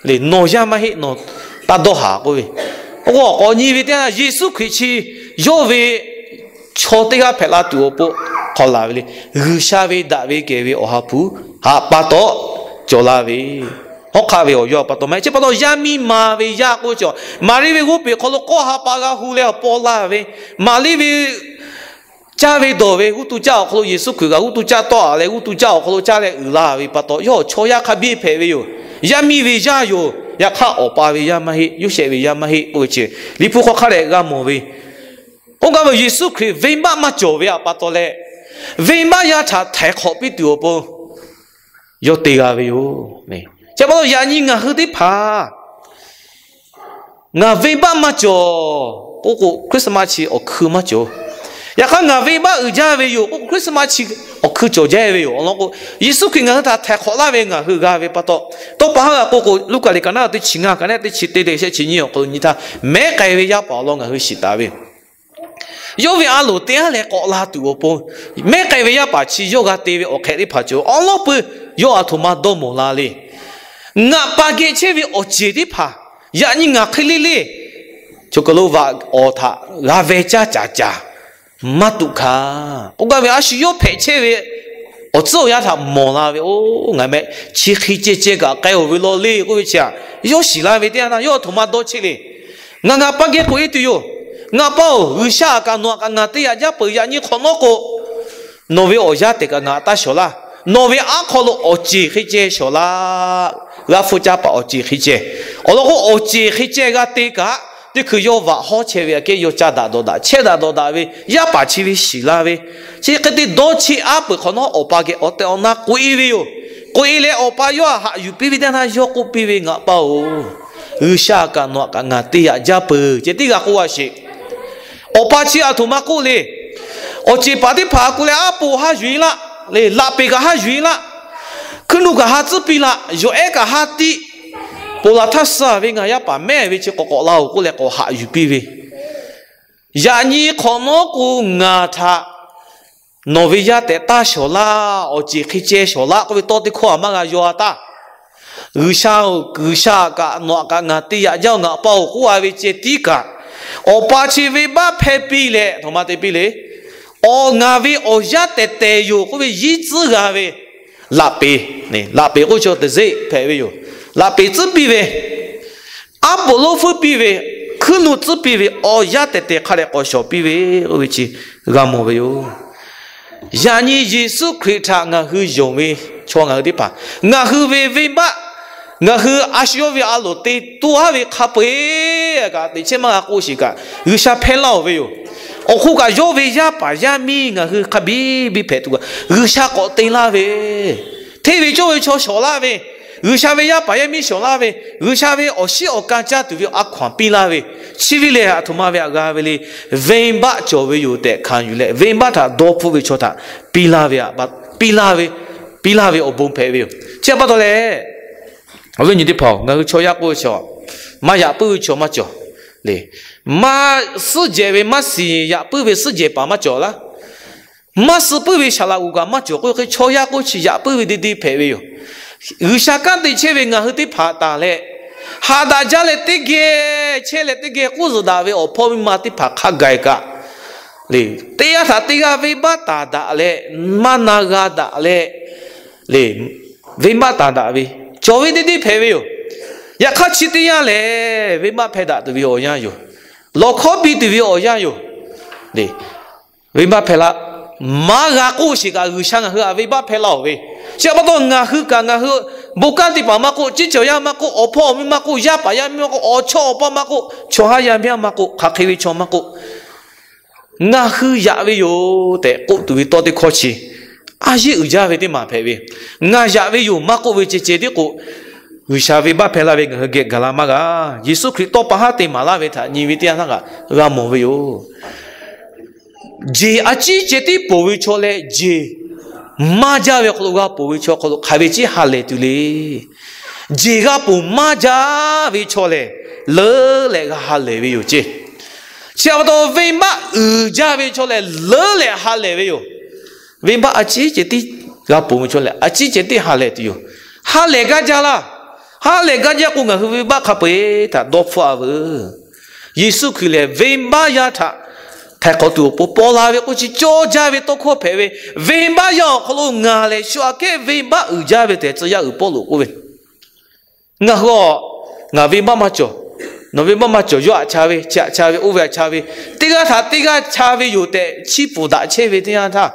le, nawˬ yaˇ maˇ heˆ, nawˬ taˇ dawˇ haˍ k'oˆ ve. Oˇ k'awꞈ nyi ve teˇ yanˇ, Yeˍsuˆ Hkriꞈ chi yawˇ ve chaw teˇ g'aˇ hpehꞈ la tuˬ awˬ pon hk'aw laˬ ve le. G'uiˬsha ve daꞈ ve kehˬ ve Awˬ ha hpu haꞈ pa taw cawˬ la ve, hawˉ hk'aˆ ve awˬ yawˇ pa taw maˇ heˆ. Chi pa taw yaˇ miˇ ma ve yaˇ k'oˆ cawˬ, Maˍriˆ ve g'oˇ peˬ hk'aw lo k'awˇ ha pa g'a hu leh awˬ paw la ve, Maˍriˆ ve caˇ ve dawˬ ve g'uˇ tu caˇ awˬ hk'aw lo Yeˍsuˆ Hkriꞈ kaꞈ g'uˇ tu caˇ tawˆ a leh g'uˇ tu caˇ awˬ hk'aw lo caˇ leh uiˍ la ve pa taw, yawˇ chaw yaˇ hk'a biˇ hpehꞈ ve yoˬ. Yaˇ miˇ ve yaˇ yoˬ. Yaꞈ hk'aˇ awˬ pa ve yaˇ maˇ heˆ, Yoˇsehꞈ ve yaˇ maˇ heˆ k'oˆ ve chi Liꞈ hpu hk'aw hk'a dehꞈ g'a mawˬ ve. K'oˆ gaˇ ve Yeˍsuˆ Hkriꞈ venˇbaˆ maˇ cawˬ ve htaꞈ pa taw leh, venˇbaˆ yaˇ htaꞈ htaiˍ hk'awꞈ piˇ tuˬ awˬ pon yawˇ te g'a ve yoˬ. Chi pa taw yaꞈ nyi ngaˬ hui teˇ hpaˍ ngaˬ venˇbaˆ maˇ cawˬ k'oˆ k'o, Christmas chi awˬ hkui maˇ cawˬ. Yaꞈ hk'aˇ ngaˬ venˇbaˆ uiˍ jaˇ ve yoˬ k'oˆ k'o, Christmas chi awˬ hkui cawˬ jaˇ ve yoˬ. Awˬ lawn k'o, Yeˍsuˆ Hkriꞈ ngaˬ hui htaꞈ htaiˍ hk'awꞈ laˇ ve ngaˬ hui g'a ve pa taw, tawˇ pa haˉ g'a k'oˆ k'o, Luˉkaꞈ liꞈ ka naˆ teˇ chi ngaˇ, ka naˆ teˇ chi teˇ leh shehˆ chi nyiˇ awˬ hk'aw lo nyi htaˇ, mehˉ k'ai ve yaˇ paˍ awˬ lawn ngaˬ hui shiˍ taˍ ve yoˬ. Yawˇ ve a loˍ te aˉ leh k'awꞈ la tuˬ awˬ pon, mehˉ k'ai ve yaˇ paˍ chi yawˇ g'a te ve awˬ hk'ehꞈ teˇ hpaˍ cawˬ. Awˬ lawn peuˬ yawˇ a htoꞈ ma dawˇ mawˬ la le. Ngaˬ pa geh chehˇ ve awˬ ceˬ teˇ hpaˍ yaꞈ nyi ngaˬ hk'e le le, chocolate vaꞈ awˬ htaꞈ g'a veh caˇ caˍ caˍ maˇ tuꞈ hkanˍ k'oˆ gaˇ ve, a shu yawˇ hpehꞈ chehˇ ve awˬ tcuhˉ awˬ yanˇ htaꞈ mawˬ la ve, oˇ ngaˬ meh chi hk'e ceh ceh kaꞈ k'ai-oˬ ve law le k'oˆ ve chi htaꞈ yawˇ shiˍ la ve teˇ yanˇ htaˇ, yawˇ a htoꞈ ma dawˇ chehˇ le. Ngaˬ ngaˬ pa geh k'oꞈ-e tuˬ yoˬ. Ngaˬ pa-oˬ, G'uiˬsha kaꞈ nawˬ kaꞈ ngaˬ te yaꞈ jaˇ peuˬ. Yaꞈ nyi hk'awꞈ nawˉ k'o, nawˬ ve awˬ yaˇ tehˬ kaꞈ ngaˬ taˇ shawˍ laˇ. Nawˬ ve aˉ hk'aw lo awˬ ceˬ hk'e ceh shawˍ laˇ. G'a hpfuhˇ caˇ paˍ awˬ ceˬ hk'e ceh, awˬ lawn k'o, awˬ ceˬ hk'e ceh g'a te kaꞈ, teˇ hkui yawˇ vaꞈ hawˉ chehˇ ve aꞈ kehˉ yawˇ caˇ daꞈ dawˬ daꞈ, chehˇ daꞈ dawˬ daꞈ ve, yaˇ paˍ chi ve shiˍ la ve, chi hk'e te dawˇ cheˆ aˉ peuˬ hk'awꞈ nawˉ, awˬ pa geh awˬ tehˬ awˬ na k'oꞈ-e ve yoˬ. K'oꞈ-e leh awˬ pa yawˇ htaꞈ haꞈ yuˬ piˇ ve teˇ yanˇ htaˇ yawˇ k'oˆ piˇ ve, Ngaˬ pa-oˬ, G'uiˬsha kaꞈ nawˬ kaꞈ ngaˬ te yaꞈ jaˇ peuˬ ceh tiˉ g'a k'oˆ a sheˍ. Awˬ pa chi a htoꞈ ma k'oˆ le. Awˬ ceˬ paˍ teˇ hpaˍ a ku leh aˉ po haˉ yuˬ-e laˇ le, laꞈ peˍ kaꞈ haˉ yuˬ-e laˇ, hkuiˉ nuˆ kaꞈ haˉ tcuhˉ piˇ laˇ, yawˬ ehˉ kaꞈ haˉ tiˆ, ponˬ laˬ htaˇ suh ve ngaˬ yaˇ paˍ mehˆ ve chi k'awꞈ k'awꞈ la-oˬ k'oˆ leh k'awꞈ haꞈ yuˬ piˇ ve, Yaꞈ nyi hk'awꞈ nawˉ k'o, ngaˬ htaꞈ nawˬ ve yaˇ tehꞈ taˇ shawˍ laˇ, awˬ ceˬ hk'e ceh shawˍ laˇ k'oˆ ve tawˇ teˇ hkawˇ a maˇ g'a yaw-a taˇ. G'uiˬsha-oˬ, G'uiˬsha kaꞈ nawˬ kaꞈ ngaˬ te yaꞈ jaˇ-oˬ, ngaˬ pa-oˬ k'oˆ-a ve ceh tiˉ kaꞈ, awˬ pa chi venˇbaˆ hpehˇ piˇ leh, a htoꞈ ma te piˇ le. Awˬ, ngaˬ ve awˬ yaˇ tehˬ tehˬ yoˬ k'oˆ ve yinˉ tcuhˉ g'a ve, laꞈ peˍ, laꞈ peˍ k'oˆ chaw teˇ zeˆ hpehꞈ ve yoˬ. Laꞈ peˍ tcuhˉ piˇ ve, aˉ poꞈ lonˉ hpfuhˇ piˇ ve, hkuiˉ nuˆ tcuhˉ piˇ ve, awˬ yaˇ tehˬ tehˬ hk'a dehꞈ k'awꞈ shawˍ piˇ ve k'oˆ ve chi g'a mawˬ ve yoˬ. Yaꞈ nyi Yeˍsuˆ Hkriꞈ htaꞈ ngaˬ hui yonˍ ve chaw ngaˬ hui teˇ hpaˍ, ngaˬ hui ve venˇbaˆ, ngaˬ hui a shu yawˇ ve a loˍ te toˇ aˉ ve hk'a peu-eˬ kaꞈ teꞈ chehˇ maˇ g'a k'oˆ sheˍ kaꞈ, G'uiˬsha hpehˇ laˇ-oˬ ve yoˬ. Awˬ hk'oˆ kaꞈ yawˇ ve yaˇ paˍ yaˇ miˇ ngaˬ hui hk'a biˇ biˇ hpehꞈ tuˬ kaꞈ, G'uiˬsha k'awꞈ te laˇ ve, hteˇ ve cawˇ ve chaw shawˍ laˇ ve, G'uiˬsha ve yaˇ paˍ yaˇ miˇ shawˍ laˇ ve, G'uiˬsha ve awˬ shiˉ awˬ ka caˇ tuˬ ve a hkaw-anˬ piˇ laˇ ve, chi ve lehˬ a htoꞈ ma ve htaꞈ g'a ve le. Venˇbaˆ cawˬ ve yoˬ tehꞈ hkanˍ yuˬ leh, venˇbaˆ htaꞈ dawˇ hpfuhˆ ve chaw htaꞈ piˇ laˇ ve, piˇ laˇ ve, piˇ laˇ ve awˬ bon hpehꞈ ve yoˬ. Chi pa taw leh, awˬ viˉ nyi teˇ hpaˍ-oˬ, ngaˬ hui chaw yaˇ k'oˆ ve chaw, maˇ yaꞈ puiˉ ve chaw maˇ cawˬ le. Maˇ suhˉ jehˬ ve maˇ shiˍ yaꞈ puiˉ ve suhˉ jehˬ paˍ maˇ cawˬ laˇ. Maˇ suh puiˉ ve saˍ laꞈ g'oˍ kaꞈ maˇ cawˬ k'oˆ ve hk'e, chaw yaˇ k'oˆ chi yaꞈ puiˉ ve deˇ deˇ hpehꞈ ve yoˬ. G'uiˬsha kanˉ te chehˇ ve ngaˬ hui teˇ hpaˍ taˍ leh, haꞈ daꞈ jaˇ leh teˇ geh chehˇ leh teˇ geh k'oˆ zuhꞈ daꞈ ve awˬ hpawˇ miˇ ma teˇ hpaˍ hk'a gaˬ kaꞈ le, teˇ g'aˇ htaꞈ teˇ g'aˇ venˇbaˆ taˍ daꞈ leh, maˇ na g'a daꞈ leh le, venˇbaˆ taˍ daꞈ ve cawˬ ve deˇ deˇ hpehꞈ ve yoˬ. Yaꞈ hk'aˇ chi teˇ yanˇ lehˬ, venˇbaˆ hpehˇ daꞈ tuˬ ve awˬ yanˇ yoˬ. Lawˬ hkawˉ piˇ tuˬ ve awˬ yanˇ yoˬ. Venˇbaˆ hpehˇ laˇ, maˇ g'a k'oˆ sheˍ kaꞈ, G'uiˬsha ngaˬ hui htaꞈ venˇbaˆ hpehˇ laˇ-oˬ ve. Chi pa taw ngaˬ hui kaꞈ ngaˬ hui bon kanˉ teˇ hpaˍ maˇ k'oˆ, ceˇ cawˬ yaˇ maˇ k'oˆ, awˬ hpawˇ awˬ miˇ maˇ k'oˆ, yaˇ paˍ yaˇ miˇ maˇ k'oˆ, awˬ chawˇ awˬ paˇ maˇ k'oˆ, chaw haˉ yaˇ miˇ haˉ maˇ k'oˆ, hk'aˬ hk'e ve chaw maˇ k'oˆ, ngaˬ hui yaꞈ ve yoˬ tehꞈ k'oˆ tuˬ ve tawˇ teˇ hkawˇ chi A yeˇ uiˍ jaˇ ve teˇ maˬ hpehꞈ ve, ngaˬ yaꞈ ve yoˬ maˇ k'oˆ ve ceh ceh tiˉ k'o, G'uiˬsha venˇbaˆ hpehˇ laˇ ve ngaˬ hui geh gaˬ la maˇ g'a. Yeˍsuˆ Hkriꞈ tawˇ pa haˉ te maˍ laˇ ve htaꞈ nyi ve teˇ yanˇ htaˇ kaꞈ g'a mawˬ ve yoˬ. Jeˬ a ciˉ ceh tiˉ ponˬ ve chaw leh jeˬ maˇ jaˇ ve awˬ hk'aw lo g'a ponˬ ve chaw awˬ hk'aw lo hk'aˬ ve ciˉ ha lehˬ tuˬ le. Jeˬ g'a ponˬ maˇ jaˇ ve chaw lehˬ, leuˉ leh g'a ha lehˬ ve yoˬ ceˇ. Chi pa taw venˇbaˆ uiˍ jaˇ ve chaw lehˬ, leuˉ leh ha lehˬ ve yoˬ. Venˇbaˆ a ciˉ ceh tiˉ g'a ponˬ ve chaw lehˬ, a ciˉ ceh tiˉ ha lehˬ tuˬ yoˬ. Ha lehˬ gaˇ jaˇ laˇ. Ha lehˬ gaˇ jaˇ k'o, ngaˬ hui venˇbaˆ hk'a peu-eˬ htaꞈ dawˇ hpfuhˆ-a veuˬ. Yeˍsuˆ Hkriꞈ lehˬ venˇbaˆ yaˇ htaꞈ htaiˍ hk'awꞈ tuˬ awˬ pon paw la ve k'oˆ chi cawˇ jaˇ ve tawˇ hkawˇ hpehꞈ ve. Venˇbaˆ yaˇ awˬ hk'aw lo ngaˬ lehˬ shu aꞈ kehˉ venˇbaˆ uiˍ jaˇ ve tehꞈ tcuh yaˇ uiˍ Pawˇluꞈ k'oˆ ve, ngaˬ hui a, ngaˬ venˇbaˆ maˇ cawˬ, nawˬ venˇbaˆ maˇ cawˬ, yawˇ aꞈ cha ve, chi aꞈ cha ve, oˇ ve aꞈ cha ve, teˇ g'aˇ htaꞈ teˇ g'aˇ cha ve yoˬ tehꞈ chiˇ pfuhˍ daꞈ chehˇ ve teˇ yanˇ htaˇ,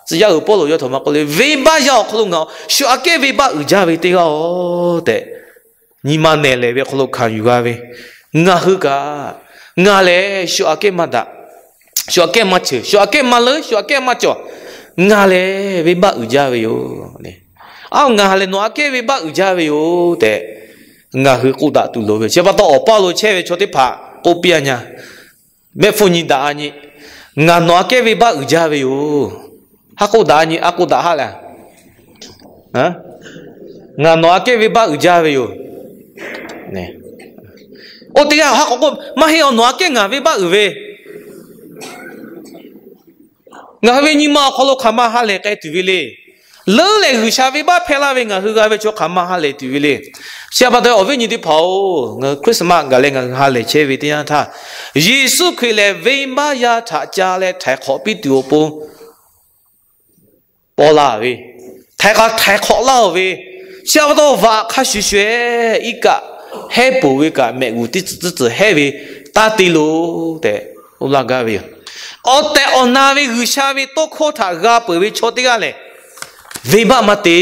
tcuh yaˇ uiˍ Pawˇluꞈ yawˇ htawꞈ ma k'oˆ le, venˇbaˆ yaˇ awˬ hk'aw lo ngaˬ shu aꞈ kehˉ venˇbaˆ uiˍ jaˇ ve teˇ g'aˇ-oˬ tehꞈ nyi ma nehˬ lehˬ ve awˬ hk'aw lo hkanˍ yuˬ g'a ve. Ngaˬ hui kaꞈ, ngaˬ lehˬ shu aꞈ kehˉ maˇ daꞈ, shu aꞈ kehˉ maˇ cheuˬ, shu aꞈ kehˉ maˇ leuˉ, shu aꞈ kehˉ maˇ cawˬ. Ngaˬ lehˬ venˇbaˆ uiˍ jaˇ ve yoˬ. Aˬ, ngaˬ lehˬ nawˬ aꞈ kehˉ venˇbaˆ uiˍ jaˇ ve yoˬ tehꞈ ngaˬ hui k'oˆ daꞈ tuˬ loˍ ve. Chi pa taw awˬ paˇ lo chehˇ ve chaw teˇ hpaˍ k'oˆ piˇ-a nya. Mehˆ hpfuhˇ nyi daꞈ-a nyi, ngaˬ nawˬ aꞈ kehˉ venˇbaˆ uiˍ jaˇ ve yoˬ. Ha k'oˆ daꞈ-a nyi, a k'oˆ daꞈ haˆ lehˬ, ngaˬ nawˬ aꞈ kehˉ venˇbaˆ uiˍ jaˇ ve yoˬ. Oˇ teˇ g'aˇ ha k'awꞈ k'oˆ, maˇ heˆ, awˬ nawˬ aꞈ kehˉ ngaˬ venˇbaˆ uiˍ ve. Ngaˬ hui ve nyi ma awˬ hk'aw lo hk'aˬ ma ha lehˬ k'ai tuˬ ve le. Leuˉ leh G'uiˬsha venˇbaˆ hpehˇ laˇ ve ngaˬ hui g'a ve chaw hk'aˬ ma ha lehˬ tuˬ ve le. Chi pa taw awˬ viˉ nyi teˇ hpaˍ-oˬ, ngaˬ hui Christmas gaˬ leh ngaˬ hui ha lehˬ chehˇ ve teˇ yanˇ htaˇ, Yeˍsuˆ Hkriꞈ lehˬ venˇbaˆ yaˇ htaꞈ ca leh htaiˍ hk'awꞈ piˇ tuˬ awˬ pon paw la ve, htaiˍ hk'awꞈ, htaiˍ hk'awꞈ laˇ-oˬ ve, chi pa taw vaꞈ hk'a shuˍ shuˍ-eˬ iˉ kaˆ hehˉ poˬ ve kaꞈ mehꞈ g'uˬ teˇ tcuhˍ teˇ tcuhˍ hehˉ ve taˇ te loˬ tehꞈ k'oˆ laˇ gaˇ ve yoˬ. Awˬ tehˬ awˬ na ve G'uiˬsha ve tawˇ hkawˇ htaꞈ g'a peuˬ ve chaw teˇ g'aˇ lehˬ, venˇbaˆ maˇ te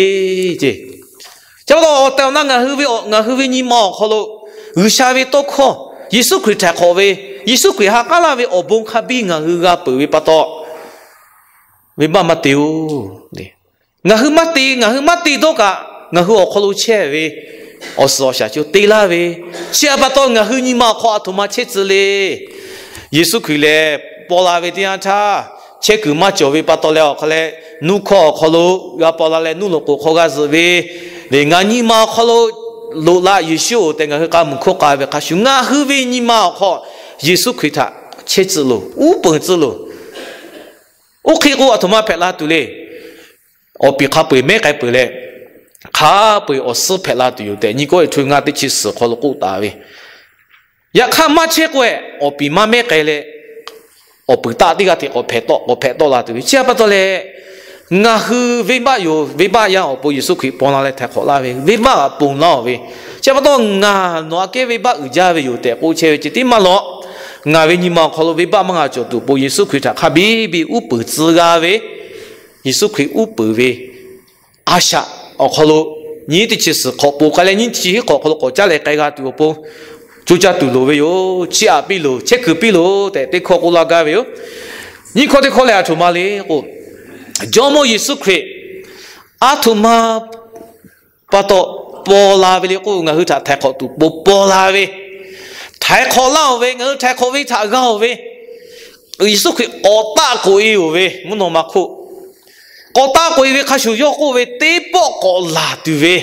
ceˇ. Chi pa taw awˬ tehˬ awˬ na ngaˬ hui ve, ngaˬ hui ve nyi ma awˬ hk'aw lo G'uiˬsha ve tawˇ hkawˇ, Yeˍsuˆ Hkriꞈ htaiˍ hk'awꞈ ve, Yeˍsuˆ Hkriꞈ ha k'aˉ laˇ ve awˬ bon hk'a biˇ ngaˬ hui g'a peuˬ ve pa taw, venˇbaˆ maˇ te-oˬ. Ngaˬ hui maˇ te, ngaˬ hui maˇ te dawˇ kaꞈ, ngaˬ hui awˬ hk'aw lo chehˇ ve awˬ suhˍ awˬ shaˍ chi te laˇ ve, chi pa taw ngaˬ hui nyi ma awˬ hk'aw aˬ htoꞈ ma chehˇ tcuh le. Yeˍsuˆ Hkriꞈ lehˬ paw la ve teˇ yanˇ htaˇ, chehˇ kuiˬ maˇ cawˬ ve pa taw leh awˬ hk'a leh, nuˇ hkawˇ awˬ hk'aw lo g'a paw la leh nuˇ loꞈ k'oˍ hk'aw g'a zuhꞈ ve, lehˬ ngaˬ nyi ma awˬ hk'aw lo loꞈ la Yeˍsuˆ-oˬ tehꞈ ngaˬ hui k'a muiˬ hkawˇ k'a ve hk'a shuˍ, ngaˬ hui ve nyi ma awˬ hk'aw Yeˍsuˆ Hkriꞈ htaꞈ chehˇ tcuh loˬ, uˉ peunˍ tcuh loˬ. Oˇ hk'e k'o aˬ htoꞈ ma hpehꞈ la tuˬ le. Awˬ piˍ hk'a peu-eˬ mehˉ k'ai peuˬ leh, hk'a peu-eˬ awˬ suhˉ hpehꞈ la tuˬ yoˬ tehꞈ nyi kawˇ eˬ htu ngaˇ teˇ chi suhˍ hk'aw lo k'oˆ taˍ ve. Yaꞈ hk'aˇ maˇ chehˇ k'o-eˬ, awˬ piˍ maˇ mehˉ k'ai leh, awˬ puiˍ taˆ teˇ g'aˇ hteꞈ k'awꞈ hpehꞈ tawˆ, k'awꞈ hpehꞈ tawˆ la tuˬ ve. Chi pa taw leh, ngaˬ hui venˇbaˆ yoˬ, venˇbaˆ yaˇ awˬ pon Yeˍsuˆ Hkriꞈ paw la leh htaiˍ hk'awꞈ laˇ ve, venˇbaˆ ponˬ laˇ-oˬ ve. Chi pa taw ngaˬ nawˬ aꞈ kehˉ venˇbaˆ uiˍ jaˇ ve yoˬ tehꞈ k'oˆ chehˇ ve ceh tiˉ maˇ lawꞈ. Ngaˬ ve nyi ma awˬ hk'aw lo venˇbaˆ maˇ g'a cawˬ tuˬ awˬ pon Yeˍsuˆ Hkriꞈ htaꞈ hk'a biˇ biˇ uˉ peunˍ tcuh g'a ve, Yeˍsuˆ Hkriꞈ uˉ peunˍ ve a shaꞈ awˬ hk'aw lo nyiˇ teˇ chi suhˍ hk'awꞈ poˬ k'ai leh nyiˇ chi hiˉ hk'awꞈ awˬ hk'aw lo k'awꞈ caˉ leh k'ai g'a tuˬ awˬ pon, co caˇ tuˬ loˍ ve yoˬ. Chiˇ aꞈ piˇ loˬ, chehˇ kuiˬ piˇ loˬ tehꞈ teˇ hkawˇ k'oˆ laˇ gaˇ ve yoˬ. Nyiˇ hkawˇ teˇ hkawˇ lehˬ aˬ htoꞈ ma le k'o, Jawˇmawˇ Yeˍsuˆ Hkriꞈ aˬ htoꞈ ma pa taw paw la ve le k'o, ngaˬ hui htaꞈ htaiˍ hk'awꞈ tuˬ pon paw la ve, htaiˍ hk'awꞈ laˇ-oˬ ve, ngaˬ hui htaiˍ hk'awꞈ ve htaꞈ g'a-oˬ ve, Yeˍsuˆ Hkriꞈ k'awꞈ taˆ k'oꞈ-e-oˬ ve mvuhˇ naw ma hk'oˆ, k'awꞈ taˆ k'oꞈ-e ve hk'a shuˍ yawˇ k'oˆ ve, teˇ pawˆ k'awꞈ laˬ tuˬ ve,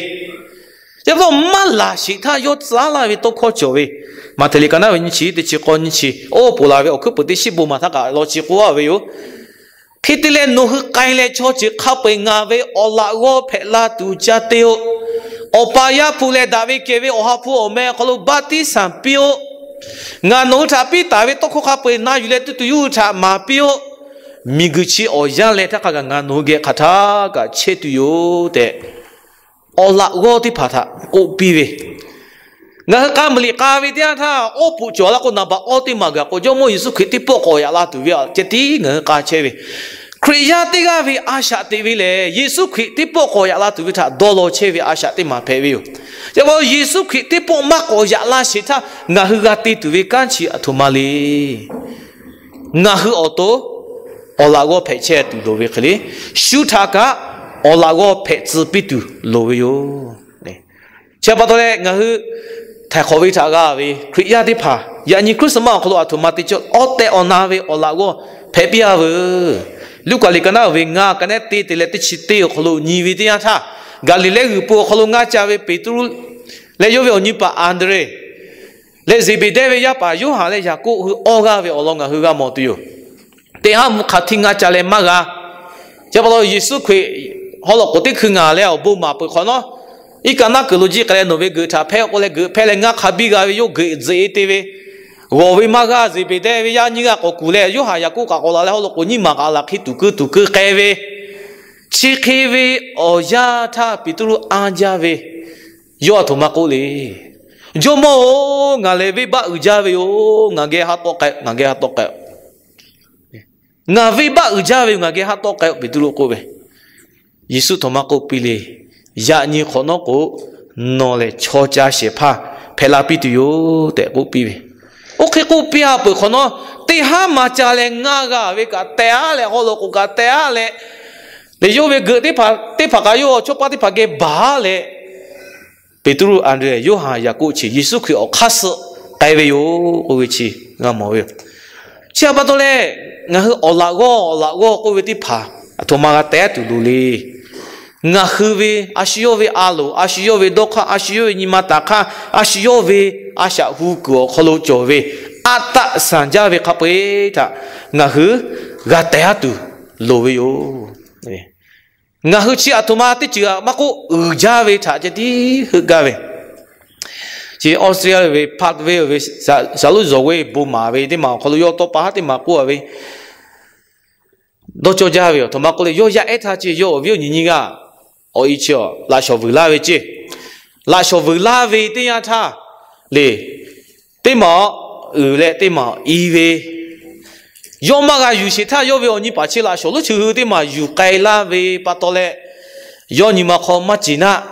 chi pa taw maˇ laˬ sheˍ htaˇ yawˇ tcuh aˉ laˇ ve tawˇ hkawˇ cawˬ ve. Maꞈhtehˍ liꞈ ka naˉ ve nyiˇ chi teˇ chi k'awˇ nyiˇ chi, oˇ poˬ laˬ ve awˬ hkuiˉ peuˬ teˇ shiˉ bon maˬ htaˇ kaꞈ law chi k'oˆ-a ve yoˬ. Hk'e te leh nawˬ hui k'ai leh chaw ceuˬ hk'a peu-eˬ ngaˬ ve awˬ laꞈ g'awˇ hpehꞈ la tuˬ ca te-o. Awˬ pa Yaˇ hpu leh daꞈ ve kehˬ ve Awˬ ha hpu awˬ meh awˬ hk'aw lo baˆtiˆsaˬ piˇ-oˆ. Ngaˬ nawˬ hui htaꞈ piˇ taˍ ve tawˇ hkawˇ hk'a peu-eˬ na yuˬ leh tuˇ tuˬ yawˇ hui htaꞈ maˍ piˇ-oˆ. Miˬguiˬ chi awˬ yanˇ leh htaˇ hk'a gaˬ ngaˬ nawˬ hui geh hk'aˬ htaˇ kaꞈ chehˇ tuˬ yoˬ tehꞈ, awˬ laꞈ g'awˇ teˇ hpaˍ htaꞈ k'oˆ piˇ ve. Ngaˬ hui k'a muiˬ liꞈ k'a ve teˇ yanˇ htaˇ, awˇ puꞈ cawˬ la k'o naˍ baꞈ awˇ teˇ maˬ gaˬ k'o, Jawˇmawˇ Yeˍsuˆ Hkriꞈ teˇ pawˆ k'awꞈ yaꞈ la tuˬ ve ceh tiˉ ngaˬ hui k'a chehˇ ve. Hkriꞈ yaˇ teˇ g'aˇ ve a shaꞈ teꞈ ve lehˬ, Yeˍsuˆ Hkriꞈ teˇ pawˆ k'awꞈ yaꞈ la tuˬ ve htaꞈ dawˇ law chehˇ ve a shaꞈ teˇ maˬ hpehꞈ ve yoˬ. Chi pa taw Yeˍsuˆ Hkriꞈ teˇ pawˆ maˇ k'awꞈ yaꞈ la sheˍ htaˇ ngaˬ hui g'a te tuˬ ve kanˉ chi aˬ htoꞈ ma le. Ngaˬ hui awˬ to awˬ laꞈ g'awˇ hpehꞈ chehˇ tuˬ loˍ ve hk'e le, shu htaꞈ kaꞈ awˬ laꞈ g'awˇ hpehꞈ tcuh piˇ tuˬ loˍ ve yoˬ. Chi pa taw leh ngaˬ hui htaiˍ hk'awꞈ ve htaꞈ g'a ve Hkriꞈ yaˇ teˇ hpaˍ, yaꞈ nyi Christmas awˬ hk'aw lo aˬ htoꞈ ma te cawˇ awˬ tehˬ awˬ na ve awˬ laꞈ g'awˇ hpehꞈ piˇ a veuˬ. Luˉkaꞈ liꞈ ka naˉ uiˍ ve ngaˇ, ka naˉ teˇ te leh teˇ chi teˇ awˬ hk'aw lo nyi ve teˇ yanˇ htaˇ, Gaˍliˍlehˇ g'uiˬ po awˬ hk'aw lo ngaˇ ca ve Peˍtruˆ leh yawˇ ve awˬ nyi paˍ Anˍdrehˍ leh Zeˍbeˍdehˇ ve yaˇ paˍ Yoˇhanˬ leh Yaˍkoˆ hui awˇ g'aˇ ve awˬ lawn ngaˬ hui g'a mawˬ tuˬ yoˬ. Teˇ haˉ mvuhˇ hk'a htiˇ ngaˇ ca leh maˇ g'a. Chi pa taw Yeˍsuˆ Hkriꞈ haw loꞈ k'oˍ teˇ hkui ngaˬ leh awˬ bon maˍ peuˬ hk'awꞈ nawˉ, iˉ kaˆ naˆ kuiˬ lo jiˆ k'ai leh nawˬ ve geuꞈ htaꞈ hpehˇ k'oˆ leh geuꞈ hpehˇ leh ngaˇ hk'a biˇ g'a ve yawˇ geuꞈ tzuhꞈ e te ve, g'awˬ ve maˇ g'a Zeˍbeˍdehˇ ve yaˇ nyiˇ g'aˇ k'awꞈ kuˬ leh Yoˇhanˬ Yaˍkoˆ kaꞈ k'awꞈ la leh haw loꞈ k'oˍ nyiˇ maˬ kaꞈ laˬ hk'e tuˍ keu tuˍ keu k'ai ve, chi hk'e ve awˬ yanˇ htaˇ Peˍtruˆ anˇ jaˇ ve, yawˇ aˬ htoꞈ ma k'oˆ le. Jawˇmawˇ-oˬ, ngaˬ lehˬ venˇbaˆ uiˍ jaˇ ve yoˬ. Ngaˬ geh ha tawˆ k'ai-o, ngaˬ geh ha tawˆ k'ai-o. Ngaˬ venˇbaˆ uiˍ jaˇ ve yoˬ, ngaˬ geh ha tawˆ k'ai-o, Peˍtruˆ k'oˆ ve. Yeˍsuˆ htoꞈ ma k'oˆ piˇ le. Yaꞈ nyi hk'awꞈ nawˉ k'o, nawˬ lehˬ chaw ca shehˍ hpaˇ hpehꞈ la piˇ tuˬ yoˬ tehꞈ k'oˆ piˇ ve. Oˇ hk'e k'oˆ piˇ a peuˬ hk'awꞈ nawˉ, teˇ haˉ ma ca leh ngaˇ g'a ve kaꞈ teh aˉ leh, haw loꞈ k'oˍ kaꞈ teh aˉ leh, leh yawˇ ve geuꞈ teˇ hpaˍ, teˇ hpaˍ kaꞈ yawˇ awˬ chawˇ paˇ teˇ hpaˍ geh baˬ leh, Peˍtruˆ, Anˍdrehˍ, Yoˇhanˬ, Yaˍkoˆ chi Yeˍsuˆ Hkriꞈ awˬ hk'aˇ suh k'ai ve yoˬ k'oˆ ve chi g'a mawˬ ve yoˬ. Chi htaꞈ pa taw leh, ngaˬ hui awˬ laꞈ g'awˇ, awˬ laꞈ g'awˇ k'oˆ ve teˇ hpaˍ aˬ htoꞈ ma g'a teh aˉ tuˬ loˍ le. Ngaˬ hui ve a shu yawˇ ve a loˍ, a shu yawˇ ve dawˇ hk'aˇ, a shu yawˇ ve nyi ma taˍ hk'aˇ, a shu yawˇ ve a shaꞈ hu kuiˬ awˬ hk'aw lo cawˬ ve aˉ taˆ sanˍ jaˇ ve hk'a peu-eˬ htaꞈ ngaˬ hui g'a teh aˉ tuˬ loˍ ve yoˬ. Ngaˬ hui chi aˬ htoꞈ ma teˇ ceuˬ maˇ k'oˆ, uiˍ jaˇ ve htaꞈ ceh tiˉ heuˆ gaˇ ve. Chi Australia ve Perth ve shaˍlonˍ zawˬ g'oˇ bon maˍ ve teˇ maˬ awˬ hk'aw lo yawˇ tawˇ pa haˉ teˇ maˬ k'oˆ a ve, dawˇ cawˇ jaˇ ve aˬ htoꞈ ma k'oˆ le, yawˇ yaˇ ehˉ htaˇ ceh yawˇ awˬ viˉ awˬ nyi nyiˇ g'aˇ awˬ e chi laꞈ shawnˍ vuiˬ laˇ ve ceh. Laꞈ shawnˍ vuiˬ laˇ ve teˇ yanˇ htaˇ le, teˇ maˬ uiˍ leh teˇ maˬ i ve, yawˇ maˇ g'a yuˬ sheˍ htaˇ yawˇ ve awˬ nyi paˍ chi laꞈ shawnˍ lonˉ chi hui teˇ maˬ yuˬ k'ai laˇ ve pa taw leh, yawˇ nyi ma hk'aw maˇ ceˬ naˆ,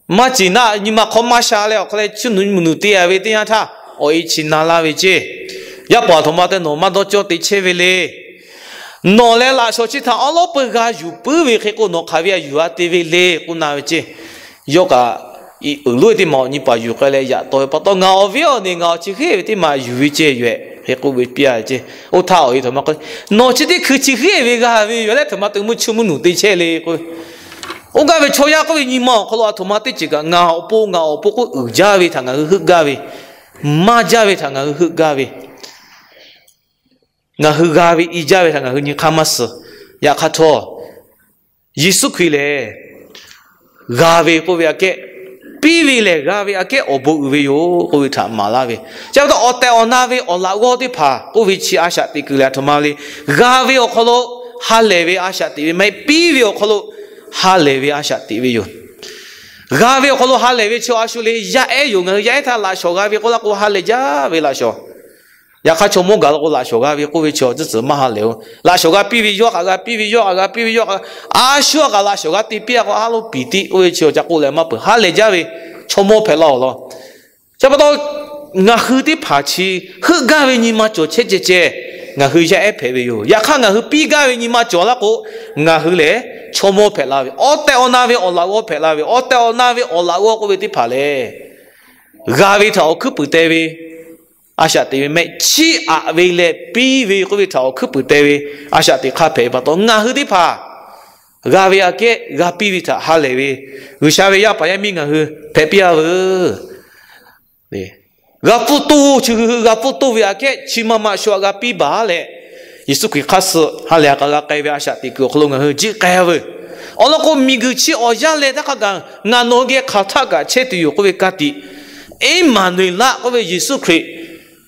maˇ ceˬ naˆ nyi ma hk'aw maˇ sha leh awˬ hk'aw leh chiˇ mvuhˬ nuˬ te a ve teˇ yanˇ htaˇ, awˬ e chi na laˇ ve ceh. Yaˇ paˍ aˬ htoꞈ ma te nawˬ maˇ dawˇ cawˇ te chehˇ ve le. Nawˬ leh laꞈ shawnˍ chi htaꞈ awˉ lawˉ peu g'a yuˬ puiˉ ve hk'e k'o, nawˬ hk'aˬ ve a yuˬ a te ve le k'oˆ na ve ceh. Yawˇ kaꞈ uiˍ lonˉ teˇ maˬ awˬ nyi paˍ yuˬ k'ai leh yaꞈ taw ve pa taw, ngaˬ awˬ viˉ awˬ nehˬ ngaˬ awˬ chi hk'e ve teˇ maˬ yuˬ ve ceh yoˬ ehˍ hk'e k'oˆ ve piˇ a ve ceh. Oˇ htaˇ awˬ e htoꞈ ma k'oˆ, nawˬ chi teˇ hkui chi hk'e ve g'a ve yoˬ leh, htoꞈ ma te mvuhˇ chiˇ mvuhˇ nuˬ te chehˇ le k'o, oˇ gaˇ ve chaw yaˇ k'oˆ ve nyi ma awˬ hk'aw lo aˬ htoꞈ ma teˇ ceuˬ kaꞈ ngaˬ awˬ pon ngaˬ awˬ pon k'oˆ uiˍ jaˇ ve htaꞈ ngaˬ hui heuˆ gaˇ ve, maˇ jaˇ ve htaꞈ ngaˬ hui heuˆ gaˇ ve, ngaˬ hui g'a ve i jaˇ ve htaꞈ ngaˬ hui nyi hk'aˇ maˇ suh. Yaꞈ hk'aˇ htawˇ, Yeˍsuˆ Hkriꞈ lehˬ g'a ve k'oˆ ve aꞈ kehˉ, piˇ ve lehˬ g'a ve aꞈ kehˉ awˬ bon uiˍ ve yoˬ k'oˆ ve htaꞈ maˍ laˇ ve. Chi pa taw awˬ tehˬ awˬ na ve awˬ laꞈ g'awˇ teˇ hpaˍ k'oˆ ve chi a shaꞈ teꞈ kuiˬ lehˬ aˬ htoꞈ ma le. G'a ve awˬ hk'aw lo ha lehˬ ve a shaꞈ teꞈ ve maˇ heˆ, piˇ ve awˬ hk'aw lo ha lehˬ ve a shaꞈ teꞈ ve yoˬ. G'a ve awˬ hk'aw lo ha lehˬ ve chi a shu le, yaˇ ehˉ yoˬ. Ngaˬ hui yaˇ ehˉ htaˇ laꞈ shawnˍ g'a ve k'oˆ laˇ k'o ha leh jaˇ ve laꞈ shawnˍ. Yaꞈ hk'aˇ chaw mawˇ gaˬ la k'o laꞈ shawnˍ g'a ve k'oˆ ve chi tcuhˉ tcuhˉ maˇ ha lehˬ-oˬ. Laꞈ shawnˍ g'a piˇ ve yawˇ kaꞈ g'a piˇ ve, yawˇ kaꞈ g'a piˇ ve, yawˇ kaꞈ a shu a kaꞈ laꞈ shawnˍ g'a te piˇ a k'o, a lo piˍ tiˆ k'oˆ ve chi awˬ ca k'oˆ leh maˇ peuˬ, ha lehˬ jaˇ ve chaw mawˇ hpehꞈ la awˬ lawn. Chi pa taw ngaˬ hui teˇ hpaˍ chi heuˆ gaˇ ve nyi ma cawˬ chehˇ ceh ceh, ngaˬ hui yaˇ ehˉ hpehꞈ ve yoˬ. Yaꞈ hk'aˇ ngaˬ hui piˇ gaˇ ve nyi ma cawˬ laˇ k'o, ngaˬ hui lehˬ chaw mawˇ hpehꞈ la ve, awˬ tehˬ awˬ na ve awˬ laꞈ g'awˇ hpehꞈ la ve, awˬ tehˬ awˬ na ve awˬ laꞈ g'awˇ k'oˆ ve teˇ hpaˍ lehˬ, g'a ve htaꞈ awˬ hkuiˉ puiˍ te ve a shaꞈ teꞈ ve mehˆ, chiˇ aꞈ ve leh piˇ ve k'oˆ ve htaꞈ awˬ hkuiˉ puiˍ te ve a shaꞈ teꞈ hk'aˇ hpehꞈ ve pa taw, ngaˬ hui teˇ hpaˍ g'a ve aꞈ kehˉ g'a piˇ ve htaꞈ ha lehˬ ve G'uiˬsha ve yaˇ paˍ yaˇ miˇ ngaˬ hui hpehꞈ piˇ a veuˬ. G'a pfuhˇ toˇ, chi hui hui g'a pfuhˇ toˇ ve aꞈ kehˉ chi ma ma shu aꞈ g'a piˇ baˬ leh, Yeˍsuˆ Hkriꞈ hk'aˇ suh ha lehˬ a kaꞈ g'a k'ai ve a shaꞈ teꞈ kuiˬ awˬ hk'aw lo ngaˬ hui jiˆ k'ai a veuˬ. Awˬ lawn k'o, miˬguiˬ chi awˬ yanˇ leh htaˇ hk'a gaˬ ngaˬ nawˬ hui geh hk'aˬ htaˆ kaꞈ chehˇ tuˬ yoˬ k'oˆ ve ka tiꞈ, Eˇmaˍnuˍeˍlaˆ k'oˆ ve Yeˍsuˆ Hkriꞈ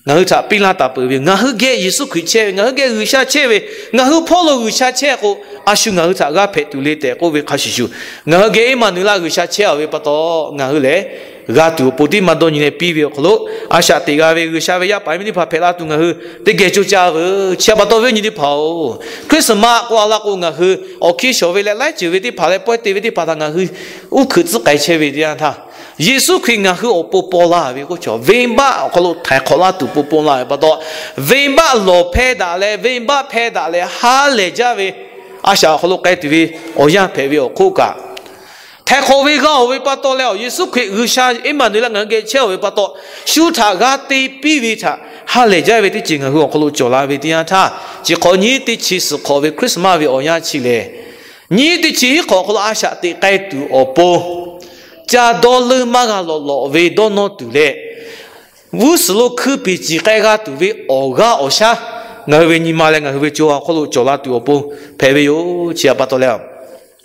ngaˬ hui htaꞈ piˇ laˇ taˍ peuˬ ve yoˬ. Ngaˬ hui geh Yeˍsuˆ Hkriꞈ chehˇ ve, ngaˬ hui geh G'uiˬsha chehˇ ve, ngaˬ hui hpawˇ lo G'uiˬsha chehˇ k'o, a shu ngaˬ hui htaꞈ g'aˇ hpehꞈ tuˬ le tehꞈ k'oˆ ve hk'a shuˍ shuˍ, ngaˬ hui geh Eˇmaˍnuˍeˍlaˆ G'uiˬsha chehˇ a ve pa taw, ngaˬ hui lehˬ g'a tuˬ awˬ pon teˇ maˇ dawˇ nyi leh piˇ ve awˬ hk'aw lo a shaꞈ teꞈ g'a ve G'uiˬsha ve yaˇ paˍ yaˇ miˇ teˇ hpaˍ hpehꞈ la tuˬ ngaˬ hui teˇ geh coˇ caˇ veuˬ. Chi pa taw viˉ awˬ nyi teˇ hpaˍ-oˬ, Christmas k'o a la k'o ngaˬ hui awˬ hkiˇ shawˍ ve leh laiˉ ceuˬ ve teˇ hpaˍ leh pawehˇ te ve teˇ hpaˍ htaꞈ ngaˬ hui uˉ hkeuꞈ tcuhˉ k'ai chehˇ ve teˇ yanˇ htaˇ, Yeˍsuˆ Hkriꞈ ngaˬ hui awˬ pon paw la ve k'oˆ ve, venˇbaˆ awˬ hk'aw lo htaiˍ hk'awꞈ laˇ tuˬ pon paw la ve pa taw, venˇbaˆ lawˬ hpehˇ daꞈ leh venˇbaˆ hpehˇ daꞈ leh ha lehˬ jaˇ ve a shaꞈ awˬ hk'aw lo k'ai tuˬ ve awˬ yanˇ hpehꞈ ve awˬ hk'oˆ kaꞈ, htaiˍ hk'awꞈ ve g'a-oˬ ve pa taw leh, Yeˍsuˆ Hkriꞈ G'uiˬsha Eˇmaˍnuˍlehˆ ngaˬ hui geh chehˇ-oˬ ve pa taw, shu htaꞈ g'a te piˇ ve htaꞈ ha lehˬ jaˇ ve teˇ ceuˬ ngaˬ hui awˬ hk'aw lo cawˬ la ve teˇ yanˇ htaˇ, chi hk'awꞈ nyiˇ teˇ chi suhˍ hk'awꞈ ve Christmas ve awˬ yanˇ chi lehˬ, nyiˇ teˇ chi hiˉ hk'awꞈ awˬ hk'aw lo a shaꞈ teꞈ k'ai tuˬ awˬ pon, ca dawˇ leuˇ maˇ g'a lawꞈ lawꞈ ve dawˇ nawˇ tuˬ leh, g'uˇ suhˍ lo hkui piˍ ciˍ k'ai g'a tuˬ ve awˬ g'aˇ awˬ shaˉ ngaˬ hui ve nyi ma leh ngaˬ hui ve co ha awˬ hk'aw lo cawˬ la tuˬ awˬ pon hpehꞈ ve yoˬ. Chi htaꞈ pa taw leh,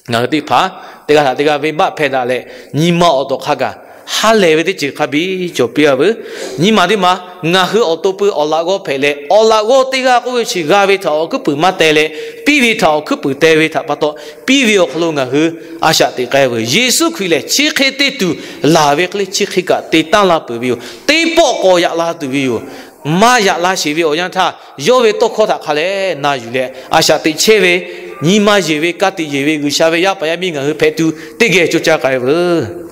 ngaˬ hui teˇ hpaˍ teˇ g'aˇ htaꞈ teˇ g'aˇ venˇbaˆ hpehˇ daꞈ leh, nyi ma awˬ tawˍ hk'a gaˬ ha lehˬ ve teˇ ceuˬ hk'a biˇ cawˬ piˇ-a veuˬ. Nyi ma teˇ ma, ngaˬ hui awˬ to pui awˬ laꞈ g'awˇ hpehꞈ leh, awˬ laꞈ g'awˇ teˇ g'aˇ k'oˆ ve chi g'a ve htaꞈ awˬ hkuiˉ puiˍ maˇ teh leh, piˇ ve htaꞈ awˬ hkuiˉ puiˍ teh ve htaꞈ pa taw, piˇ ve awˬ hk'aw lo ngaˬ hui a shaꞈ teꞈ k'ai veuˬ. Yeˍsuˆ Hkriꞈ lehˬ chi hk'e te tuˬ laˬ ve hk'e le, chi hk'e kaꞈ te tanˇ la peuˬ ve yoˬ. Teˇ pawˆ k'awꞈ yaꞈ la tuˬ ve yoˬ. Maˇ yaꞈ la sheˍ ve awˬ yanˇ htaˇ, yawˇ ve tawˇ hkawˇ htaꞈ hk'a leh na yuˬ leh, a shaꞈ teꞈ chehˇ ve, nyi ma yeˬ ve, ka tiꞈ yeˬ ve G'uiˬsha ve yaˇ paˍ yaˇ miˇ ngaˬ hui hpehꞈ tuˬ teˇ geh co caˇ k'ai veuˬ.